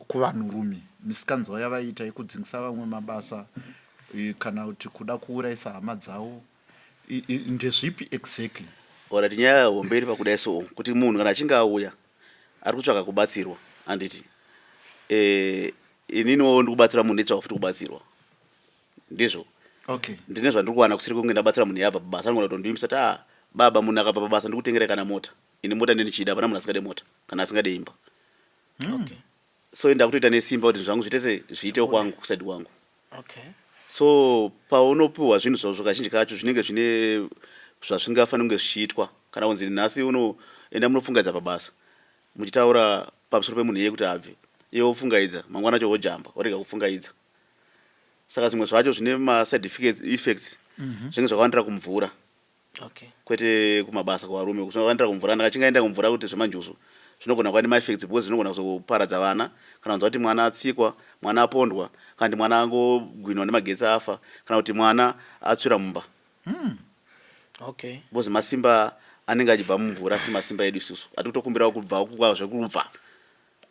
kuvanhurume, misikanzwa yavaiita yekudzingisa vamwe mabasa, kana kuti kuda kuurayisa hama dzavo, ndezvipi exactly? Alright, nyaya hombe iri pakudai so kuti munhu kana achinge auya ari kutsvaka kubatsirwa, handiti? Ininiwo ndi kubatsira munhu, nditsvaka futi kubatsirwa, ndizvo? Ndine zvandiri kuwana kusiri kunge ndabatsira munhu yabva pabasa. Anogona kutondivimbisa kuti, "Ah baba, munhu akabva pabasa ndikutengerai kana mota." Ini mota ndenichida, hapana munhu asingade mota kana asingade imba. So ndakutoita nesimba kuti zvangu zviite se zviitewo kwangu, kuside kwangu. So paunopiwa zvinhu zvazvo, kazhinji kacho zvinenge zvine zvazvingafaniri kunge zvichiitwa, kana kunzi nhasi uno. Enda munopfungaidza pabasa muchitaura pamusoro pemunhu iyeye kuti abve. Iye wopfungaidza, mangwana acho wojamba worega kupfungaidza. Saka zvimwe zvacho zvine maside effects zvinenge zvakawandira kumvura. Okay. Kwete kumabasa kuvarume uku, zvakawandira kumvura. Kana achinge aenda kumvura kuti zvemanjuzu zvinogona kuva nemaeffects because zvinogona kuzoparadza vana kana kunzwa kuti mwana atsikwa, mwana apondwa, kana kuti mwana angogwinwa nemagetsi afa, kana kuti mwana atsvira mumba. Okay. Because masimba anenge achibva mumvura asiri masimba edu isusu. Ati kutokumbira kubva kwazviri kubva.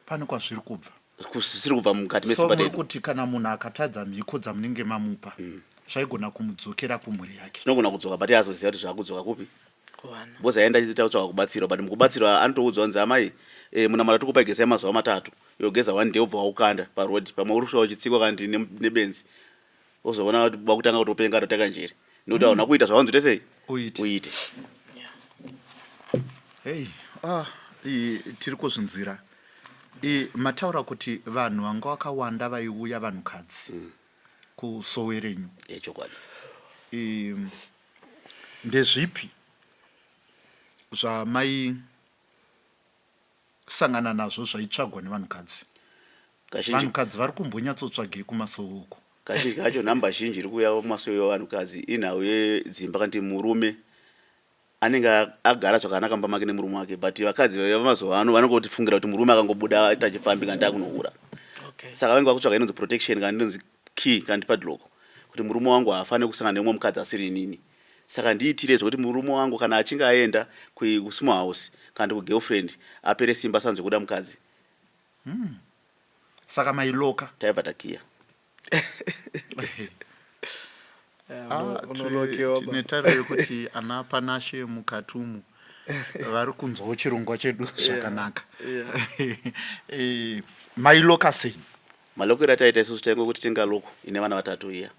Pane kwazviri kubva. Zvisiri kubva mukati So mesimba muri redu. kuti kana munhu akatadza mhiko dzamunenge mamupa, zvaigona kumudzokera kumhuri yake? Zvinogona kudzoka, but azoziva kuti zvakudzoka kupi. Kuvana. Because aenda achiita kutsvaka kubatsirwa, but mukubatsirwa anotoudzwa kunzi, amai, munamata tikupa gezai mazuva 3, iwe geza one day wobva waukanda paroad, pamwe uri kusvika uchitsikwa kana kuti nebenzi, wozoona kuti wakutanga kutopenga atotaka njere nekuti hauna kuita zvawanzi uite sei? Uite. Uite. Hey, ah, tiri kuzvinzwira. Mataura kuti vanhu vanga vakawanda vaiuya vanhukadzi kusowe renyu. Chokwadi. Ndezvipi zvamaisangana nazvo zvaitsvagwa nevanhukadzi? Kazhinji Vanhukadzi vari kumbonyatsotsvagei kumasowe uko? Kazhinji kacho nhamba zhinji iri kuuya kumasowe evanhukadzi inhau yedzimba, kana kuti murume anenge agara zvakanaka mumba make nemurume wake, but vakadzi vemazuva ano vanongotifungira kuti murume akangobuda aita chifambi kana ndakunohura. Saka vanenge vakutsvaga inonzi protection kana inonzi key kana kuti padlock, kuti murume wangu haafaniri kusangana nemumwe mukadzi asiri inini, saka ndiitire zvekuti murume wangu kana achinge aenda kusmall house kana kuti kugirlfriend apere simba, asanzwe kuda mukadzi. Saka mailoka? Taibva takiya. Ah, Unolokewa. Tine tariro yekuti ana Panashe mukati umu vari kunzwawo chirongwa chedu zvakanaka. Mailoka sei? Malokero ataita isusu, taingokuti tenga lock ine vana vatatu iya.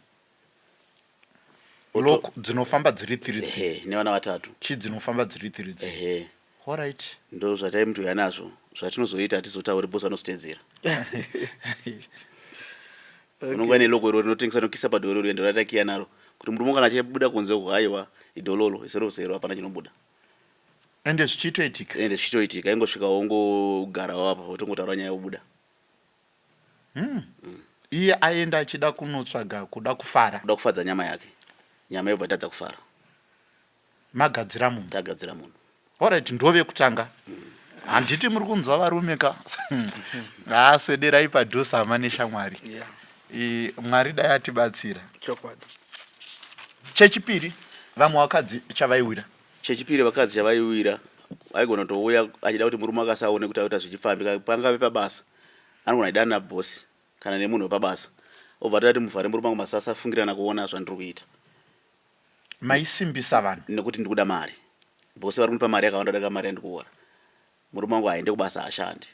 Lock dzinofamba dziri three three? Ehe, ine vana vatatu. Chi dzinofamba dziri three three? Ehe. Alright. Ndo zvataimutoya nazvo. Zvatinozoita hatizotauri, boss vanozotedzera. Unonga nelock iro rinotengesa nokisa padhoro iro, ndo ratakiya naro kuti murume kana achibuda kunze uko, haiwa, idhololo zero zero, hapana chinobuda. Ende zvichitoitika? Ende zvichitoitika. Ingosvika wongogarawo apa, wotongotaura nyaya, wobuda. Iye aenda achida kunotsvaga kuda kufara. Kuda kufadza nyama yake, nyama yobva itadza kufara. Magadzira munhu. Tagadzira munhu. Alright, ndovekutanga. Handiti muri kunzwa varume ka? Haa, sederai padhuze, hama neshamwari. Mwari dai atibatsira. Chokwadi. Chechipiri, vamwe vakadzi chavaiwira? Chechipiri, vakadzi chavaiwira, aigona kutouya achida kuti murume akasaone kuti aita zvichifambi, pangave pabasa, anogona achidana nabhosi kana nemunhu wepabasa, obva tati muvhare murume wangu masasa afungirana kuona zvandiri kuita. Maisimbisa vanhu? Nekuti ndikuda mari, bhosi vari kundipa mari yakawanda darika mari yandikuora. Murume wangu haende kubasa, haashandi,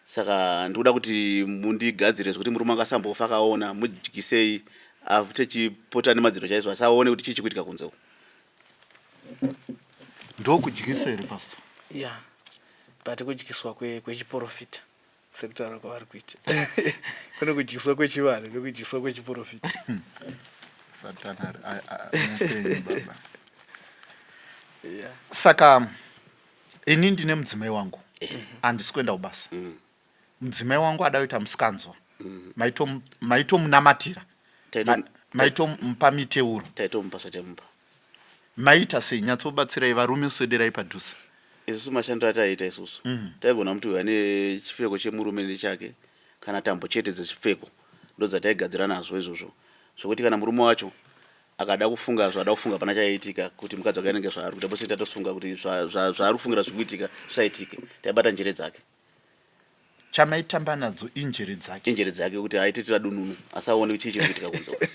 saka ndikuda kuti mundigadzire zvekuti murume wangu asambofa akaona. Mudyisei techipota nemadziro chaizvo, asaone kuti chii chikuitika kunze uku. Ndokudyisa here, pastor? Yeah, but kudyiswa kwechiprofita sekutaura kwavari kuita, kune kudyiswa kwechivanhu nekudyiswa kwechiprofita. Satani mupenyu, baba. Saka ini ndine mudzimai wangu, handisi kuenda kubasa. Mudzimai wangu ada kuita musikanzwa, maitomunamatira? Maitomupa miteuro? Taitomupa zvataimupa. Maita sei? Nyatsobatsirai varume, swederai padhuze. Isusu mashandiro ataiita isusu, taigona kuti uyu ane chipfeko chemurume nechake, kana tambo chete dzechipfeko ndo dzataigadzira nazvo izvozvo, zvokuti kana murume wacho akada kufunga zvaada kufunga, pana chaiitika kuti mukadzi wake anenge zvaari kuita bose. Tatosunga kuti zvaari kufungira zviri kuitika zvisaitike. Taibata njere dzake. Chamaitamba nadzo injere dzake? Injere dzake, kuti aite tira dununu, asaone chii chiri kuitika kunze uko.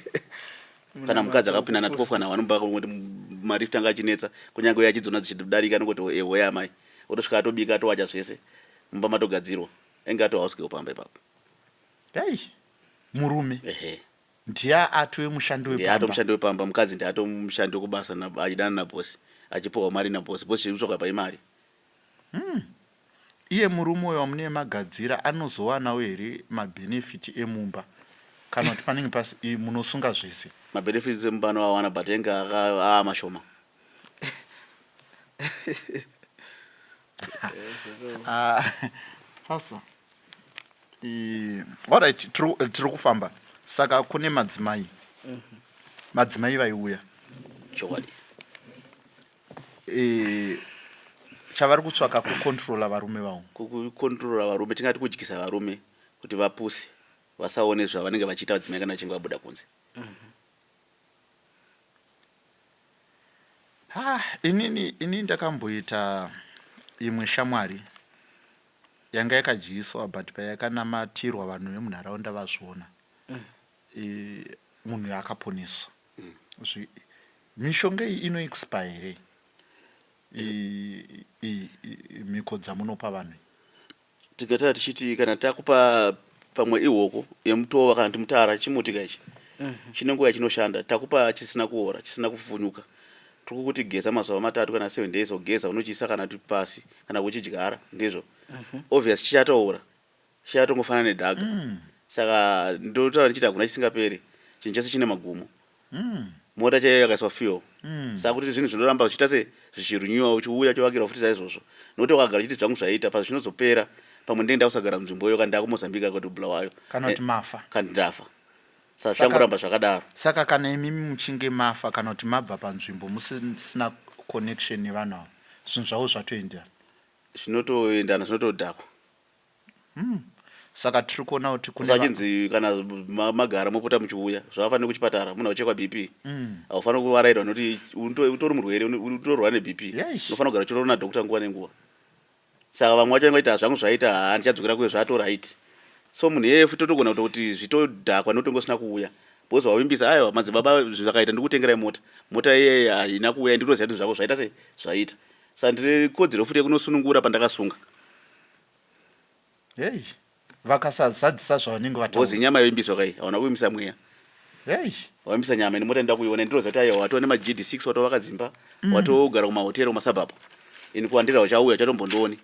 Kana mukadzi akapinda na12 kana vanomba kuti marift anga achinetsa, kunyange achidzona dzichidarika, anongoti ehoya amai, otosvika atobika, atowacha zvese mumba matogadzirwa, enge ato house girl pamba ipapo. Ei, murume? Ehe. Ndiye atove mushandi Ndiye ato wepamba? Mushandi wepamba. Mukadzi ndiye ato mushandi wekubasa achidana nabhosi, achipiwa mari nabhosi, bhosi chiri kutsvaka paimari. Iye murume uyo wamunee magadzira anozowanawo here mabenefit emumba, kana kuti panenge pasi munosunga zvese? Mabenefits emumba anoawana, but enge aa mashoma. Ah, Pastor. Alright, tiri kufamba. Saka kune madzimai. Madzimai vaiuya. Chokwadi. Chavari kutsvaka kucontrola varume vavo. Kucontrola varume, tingati kudyisa varume kuti vapuse, vasaone zvavanenge vachiita vadzimai kana vachinge vabuda kunze. Ha, inini ndakamboita imwe shamwari yanga yakadyiswa, but payakanamatirwa vanhu vemunharaunda vazviona, munhu akaponeswa. Mishonga iyi inoexpire here? Mhiko dzamunopa vanhu? Tikataura tichiti kana takupa pamwe ihoko yemutova kana kuti mutara, chimuti kaichi chine nguva yachinoshanda. Takupa chisina kuora, chisina kufunyuka, tiri kukuti geza mazuva 3 kana 7 days, ogeza unochiisa kana kuti pasi kana kuchidyara, ndizvo. Obvious chichatoora, chichatongofanana nedhaga. Saka ndotaura ndichiti hakuna chisingaperi, chinhu chese chine magumo. Mota chaiyo yakaiswa fuel. Saka kuti zvinhu zvinoramba zvichiita se zvichirenewa, uchiuya uchivakirwa futi saizvozvo, nokuti wakagara uchiti zvangu zvaita, pazvinozopera pamwe ndenge ndakusagara munzvimbo iyo, kana ndakuMozambique kana kuti Bulawayo. Kana kuti mafa. Kana ndafa, saka zvichangoramba zvakadaro. Saka kana imimi muchinge mafa kana kuti mabva panzvimbo musisina connection nevanhu ava, zvinhu zvavo zvatoenderana? Zvinotoendana, zvinotodhakwa. Saka tiri kuona kuti kune Saka chinzi kana magara mopota muchiuya, zvakafanira kuchipatara, munhu auchekwa BP. Haufaniri kuvarairwa nokuti utori murwere, utorwara neBP. Unofanira kugara uchiroona doctor nguva nenguva. Saka vamwe vacho vanenge vachiti zvangu zvaita, haa, ndichadzokera kuye, zvato right. So munhu iyeye futi totogona kutoti zvitodhakwa nokuti unge usina kuuya, because wavimbisa, aiwa madzibaba zvakaita, ndikutengerai mota. Mota iyeye haina kuuya, ndinoziva kuti zvako zvaita sei, zvaita. Saka ndine kodzero futi yekunosunungura pandakasunga. Hei, vakasazadzisa zvavanenge vataura. Because nyama yavimbiswa kai, hauna kuvimbisa mweya. Hei. Wavimbisa nyama, ine mota ndinoda kuiona, ndinoziva kuti aiwa watova nemaGD6, watovaka dzimba, watogara kumahotera kumasuburb. Ini kuwandira uchauya uchatombondioni.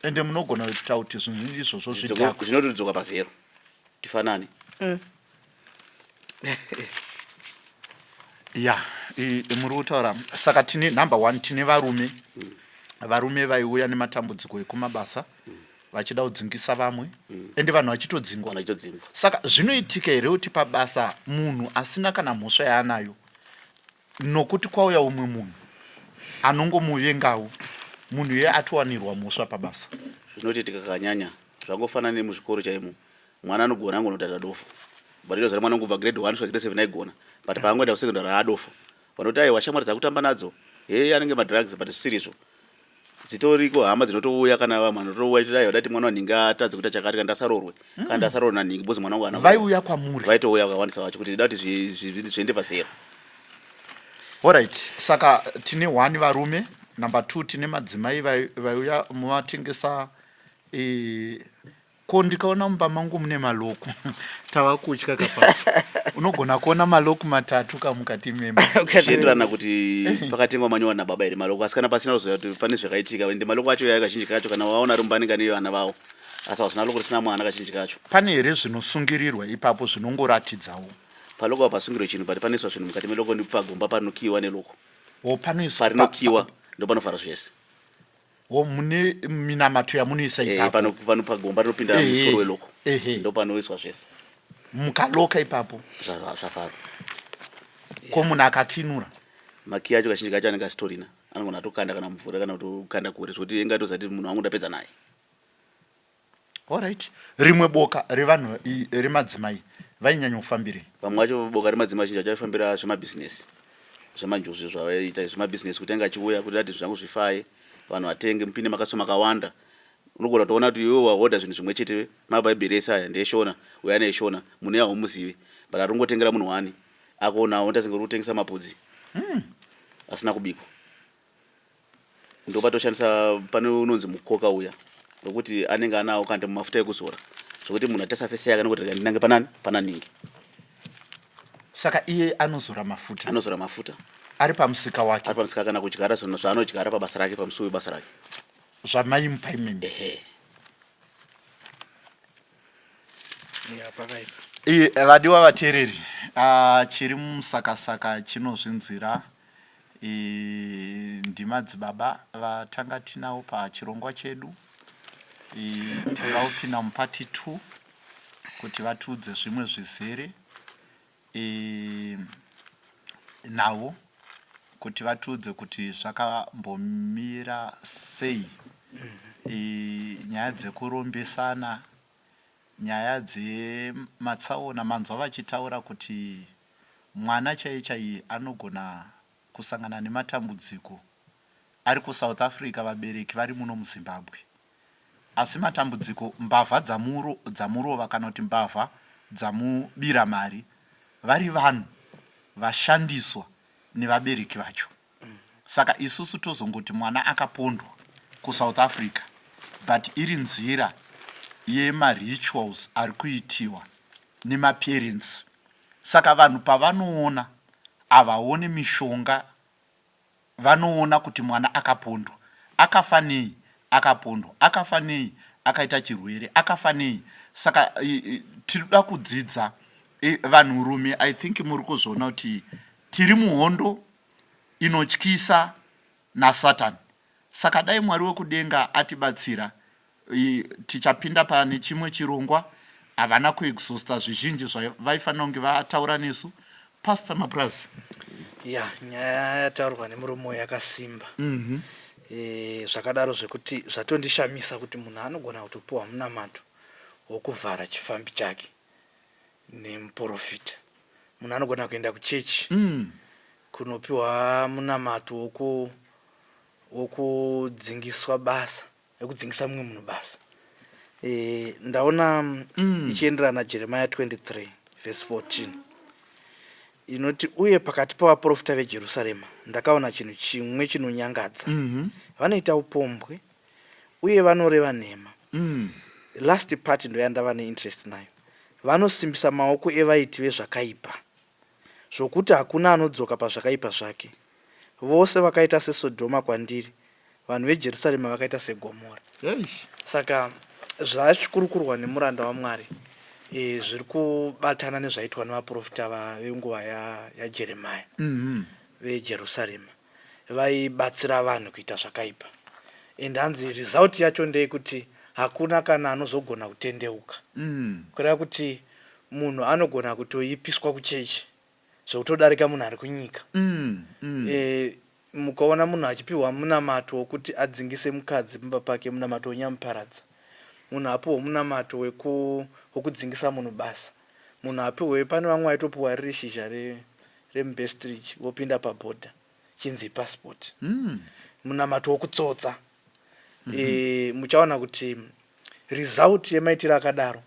Ende munogona kuita kuti zvinhu izvozvo zvidhakwe. Zvinotodzoka pazero. Tifanane. Ya, muri kutaura. Saka tine number one, tine varume. Varume vaiuya nematambudziko ekumabasa, vachida kudzingisa vamwe, ende vanhu vachitodzingwa. Vanhu vachitodzingwa. Saka zvinoitika here kuti pabasa munhu asina kana mhosva yaanayo, nokuti kwauya umwe munhu anongomuvengawo, munhu iye atowanirwa mhosva pabasa? Zvinotoitika kakanyanya. Zvangofanana nemuzvikoro chaimo. Mwana anogona angonotata dofo. But inoziva mwana kubva grade 1 kusvika grade 7 aigona. But paangoenda kusecondary haadofo. Vanoti aiwa shamwari dzakutamba nadzo, hei anenge madrugs, but zvisirizvo. Dzitoriko hama dzinotouya kana vamwe vanotouya vachiti aiwa dati mwana wanhingi atadze kuita chakati, kana ndasarorwe, kana ndasarorwa nanhingi because mwana wangu haana. Vaiuya kwamuri? Vaitouya vakawandisa vacho kuti da kuti zviende pazero. Alright, saka tine one varume, number two tine madzimai vaiuya muvatengesa. Ko ndikaona mumba mangu mune maloku, tava kutya kapasi. Unogona kuona maloku matatu kamukati memba. Zvichienderana kuti pakatengwa manyowa nababa here maloko, asi kana pasina kuziva kuti pane zvakaitika, ende maloko acho yaya kazhinji kacho kana waona ari mumba anenge ane vana vawo, asi hazvina loko risina mwana kazhinji kacho. Pane here zvinosungirirwa ipapo zvinongoratidzawo? Paloko hapasungirwe chinhu, but panoiswa zvinhu mukati meloko, pagomba panokiwa neloko. O, panoiswa Parinokiwa ndopanovhara zvese. O, mune minamato yamunoisa ipapo? Pano pagomba rinopinda musoro weloko, ndopanoiswa zvese. Mukaloka ipapo? Zvavharwa. Ko munhu akakinura? Makiyi acho kazhinji kacho anenge asitorina, anogona atokanda kana mvura kana kutokanda kure zvekuti ingatoziva kuti munhu wangu ndapedza naye. Alright, rimwe boka revanhu remadzimai vainyanya kufambirei? Vamwe vacho, boka remadzimai vazhinji vacho vaifambira zvemabhizinesi, zvemanjuzu zvavaiita zvemabhizinesi, kuti ange achiuya kuti ati zvangu zvifaye, vanhu vatenge, mupinde makasitoma akawanda. Unogona kutoona kuti iwe wahodha zvinhu zvimwe chete, mabhaibheri ese aya ndeeshona, uyo ane eshona, munhu iye haumuzivi, but ari kungotengera munhu wani akuonawo, unoita senge uri kutengesa mapudzi asina kubikwa. Ndopatoshandisa pane unonzi mukoka uya wekuti anenge anawo kana mafuta ekuzora, zvekuti munhu atesa fesi yake anongoti rega ndinange panani pananingi. Saka iye anozora mafuta? Anozora mafuta. Ari pamusika wake? Ari pamusika, kana kudyara zvinhu zvaanodyara pabasa rake, pamusiwo webasa rake. Zvamaimupa imimi? Ehe. Ya, pakaipa. Vadiwa vateereri, chiri mumusakasaka chinozvinzwira. Ndimadzibaba vatanga tinawo pachirongwa chedu. Tinoda kupinda mupati 2 kuti vatiudze zvimwe zvizere navo, kuti vatiudze kuti zvakambomira sei nyaya dzekurombesana, nyaya dzematsaona. Manzwa vachitaura kuti mwana chaiye chaiye anogona kusangana nematambudziko ari kuSouth Africa, vabereki vari muno muZimbabwe, asi matambudziko, mbavha dzamurova kana kuti mbavha dzamubira mari, vari vanhu vashandiswa nevabereki vacho. Saka isusu tozongoti mwana akapondwa kuSouth Africa, but iri nzira yemarituals ari kuitiwa nemaparents. Saka vanhu pavanoona, havaoni mishonga, vanoona kuti mwana akapondwa. Akafa nei? Akapondwa. Akafa nei? Akaita chirwere. Akafa nei? Saka tinoda kudzidza. Vanhurume, I think muri kuzviona kuti tiri muhondo inotyisa naSatani. Saka dai Mwari wekudenga atibatsira. Tichapinda pane chimwe chirongwa. Havana kuexhausta zvizhinji zvavaifanira kunge vataura nesu. Pastor Mapurazi. Ya, nyaya yataurwa nemurume uyu yakasimba. Zvakadaro zvekuti zvatondishamisa kuti munhu anogona kutopiwa munamato wokuvhara chifambi chake nemuprofita. Munhu anogona kuenda kuchechi kunopiwa munamato wokudzingiswa basa, wekudzingisa mumwe munhu basa. Ndaona ichienderana naJeremiah 23 vhesi 14 inoti, "Uye pakati pavaprofita veJerusarema ndakaona chinhu chimwe chinonyangadza: vanoita upombwe uye vanoreva nhema." Last part ndoyandava neinterest nayo: "Vanosimbisa maoko evaiti vezvakaipa, zvokuti hakuna anodzoka pazvakaipa zvake. Vose vakaita seSodhoma kwandiri, vanhu veJerusarema vakaita seGomora." Saka zvachikurukurwa nemuranda waMwari zviri kubatana nezvaitwa nevaprofita venguva yaJeremia veJerusarema. Vaibatsira vanhu kuita zvakaipa, and hanzi result yacho ndeyekuti hakuna kana anozogona kutendeuka. Kureva kuti munhu anogona kutoipiswa kuchechi zvekutodarika munhu ari kunyika. Mukaona munhu achipiwa munamato wokuti adzingise mukadzi pamba pake, munamato wenyamuparadza. Munhu apiwe munamato wekudzingisa munhu basa. Munhu apiwe, pane vamwe vaitopiwa riri shizha remuBestridge, vopinda pabhodha chinzi passport. Munamato wokutsotsa. Muchaona kuti result yemaitiro akadaro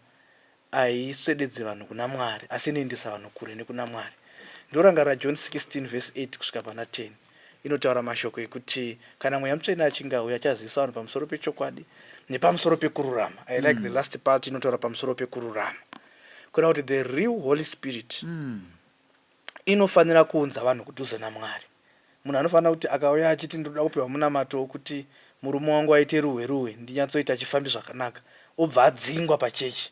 haiswededze vanhu kuna Mwari, asi inoendesa vanhu kure nekuna Mwari. Ndorangarira John 16 vhesi 8 kusvika pana 10, inotaura mashoko ekuti kana Mweya Mutsvene achinge auya, achazivisa vanhu pamusoro pechokwadi nepamusoro pekururama. I like the last part inotaura pamusoro pekururama, kureva kuti the real Holy Spirit inofanira kuunza vanhu kudhuze naMwari. Munhu anofanira kuti akauya achiti, "Ndoda kupiwa munamato wokuti murume wangu aite ruhwe ruhwe, ndinyatsoita chifambi zvakanaka," obva adzingwa pachechi,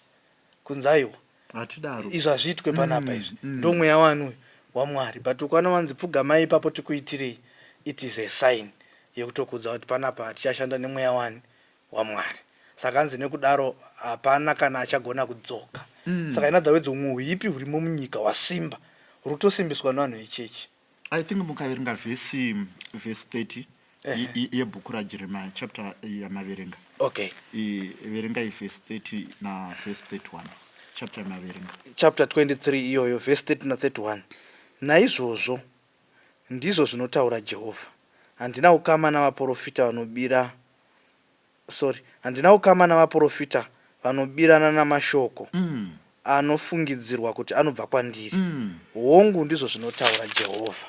kunzi, "Aiwa, Hatidaro. izvi hazviitwe panapa izvi." Ndo mweya wani uyu? WaMwari. But ukaona wanzi, "Pfugamai ipapo tikuitirei," it is a sign yekutokudza kuti panapa hatichashanda nemweya wani? WaMwari. Saka hanzi nekudaro hapana kana achagona kudzoka. Saka in other words, umwe huipi hurimo munyika hwasimba, huri kutosimbiswa nevanhu vechechi. I think mukaverenga vhesi 30 yebhuku raJeremiah, chapter yamaverenga. Verengai vhesi 30 navhesi 31, chapter yamaverenga. Chapter 23 iyoyo, vhesi 30 na31: "Naizvozvo ndizvo zvinotaura Jehovha: Handina ukama navaprofita vanobira, sorry, handina ukama navaprofita vanobirana namashoko anofungidzirwa kuti anobva kwandiri. Hongu, ndizvo zvinotaura Jehovha,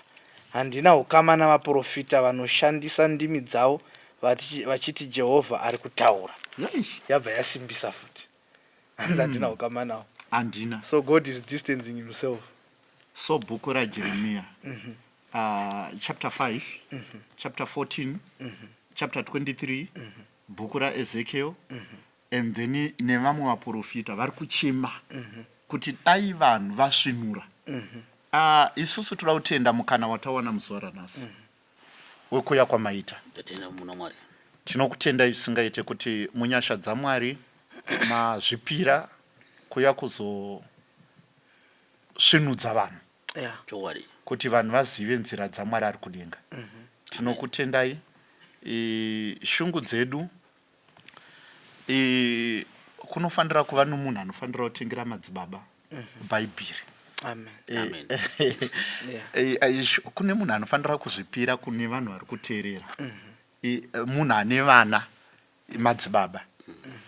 handina ukama navaprofita vanoshandisa ndimi dzavo vachiti, 'Jehovha ari kutaura.'" Yabva yasimbisa futi, hanzi handina ukama navo. Handina. So God is distancing himself. So bhuku raJeremiah, chapter 5, chapter 14, chapter 23, bhuku raEzekiel, and then nevamwe vaprofita vari kuchema kuti dai vanhu vasvinura. Isusu toda kutenda mukana watawana muzuva ranhasi. wekuuya kwamaita. Ndatenda muna Mwari. Tinokutendai zvisingaite kuti munyasha dzaMwari mazvipira kuuya kuzosvinudza vanhu. Yeah. Chokwadi. Kuti vanhu vazive nzira dzaMwari ari kudenga. Tinokutendai. E, shungu dzedu e, kunofanira kuva nomunhu anofanira kutengera madzibaba bhaibheri. Amen. Amen. Yeah. Kune munhu anofanira kuzvipira kune vanhu vari kuteerera. Munhu ane vana madzibaba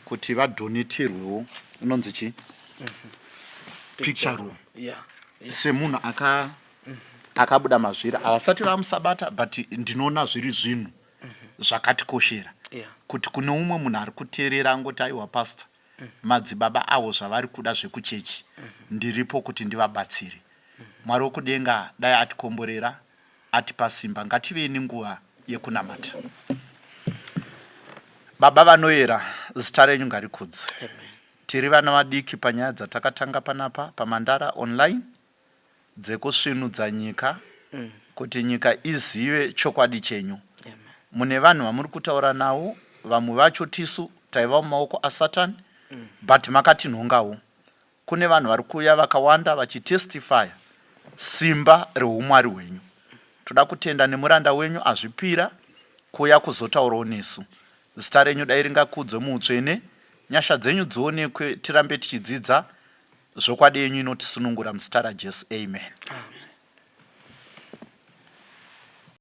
kuti vadoneterwewo inonzi chii, picture room. Semunhu akabuda mazviri, havasati vamusabata, but ndinoona zviri zvinhu zvakatikoshera kuti kune umwe munhu ari kuteerera angoti, "Aiwa pastor, madzibaba avo zvavari kuda zvekuchechi, ndiripo kuti ndivabatsire." Mwari wokudenga dai atikomborera, atipa simba. Ngativei nenguva yekunamata. Baba vanoyera, zita renyu ngarikudzwe. Amen. Tiri vana vadiki panyaya dzatakatanga panapa paMandara Online dzekusvinudza nyika kuti nyika izive chokwadi chenyu. Amen. Mune vanhu vamuri kutaura navo, vamwe vacho tisu taiva mumaoko asatani, but makatinhongawo. Kune vanhu vari kuuya vakawanda vachitestifya simba reumwari hwenyu. Toda kutenda nemuranda wenyu azvipira kuuya kuzotaurawo nesu. Zita renyu dai ringakudzwe muutsvene, nyasha dzenyu dzionekwe, tirambe tichidzidza zvokwadi yenyu inotisunungura, muzita raJesu, amen.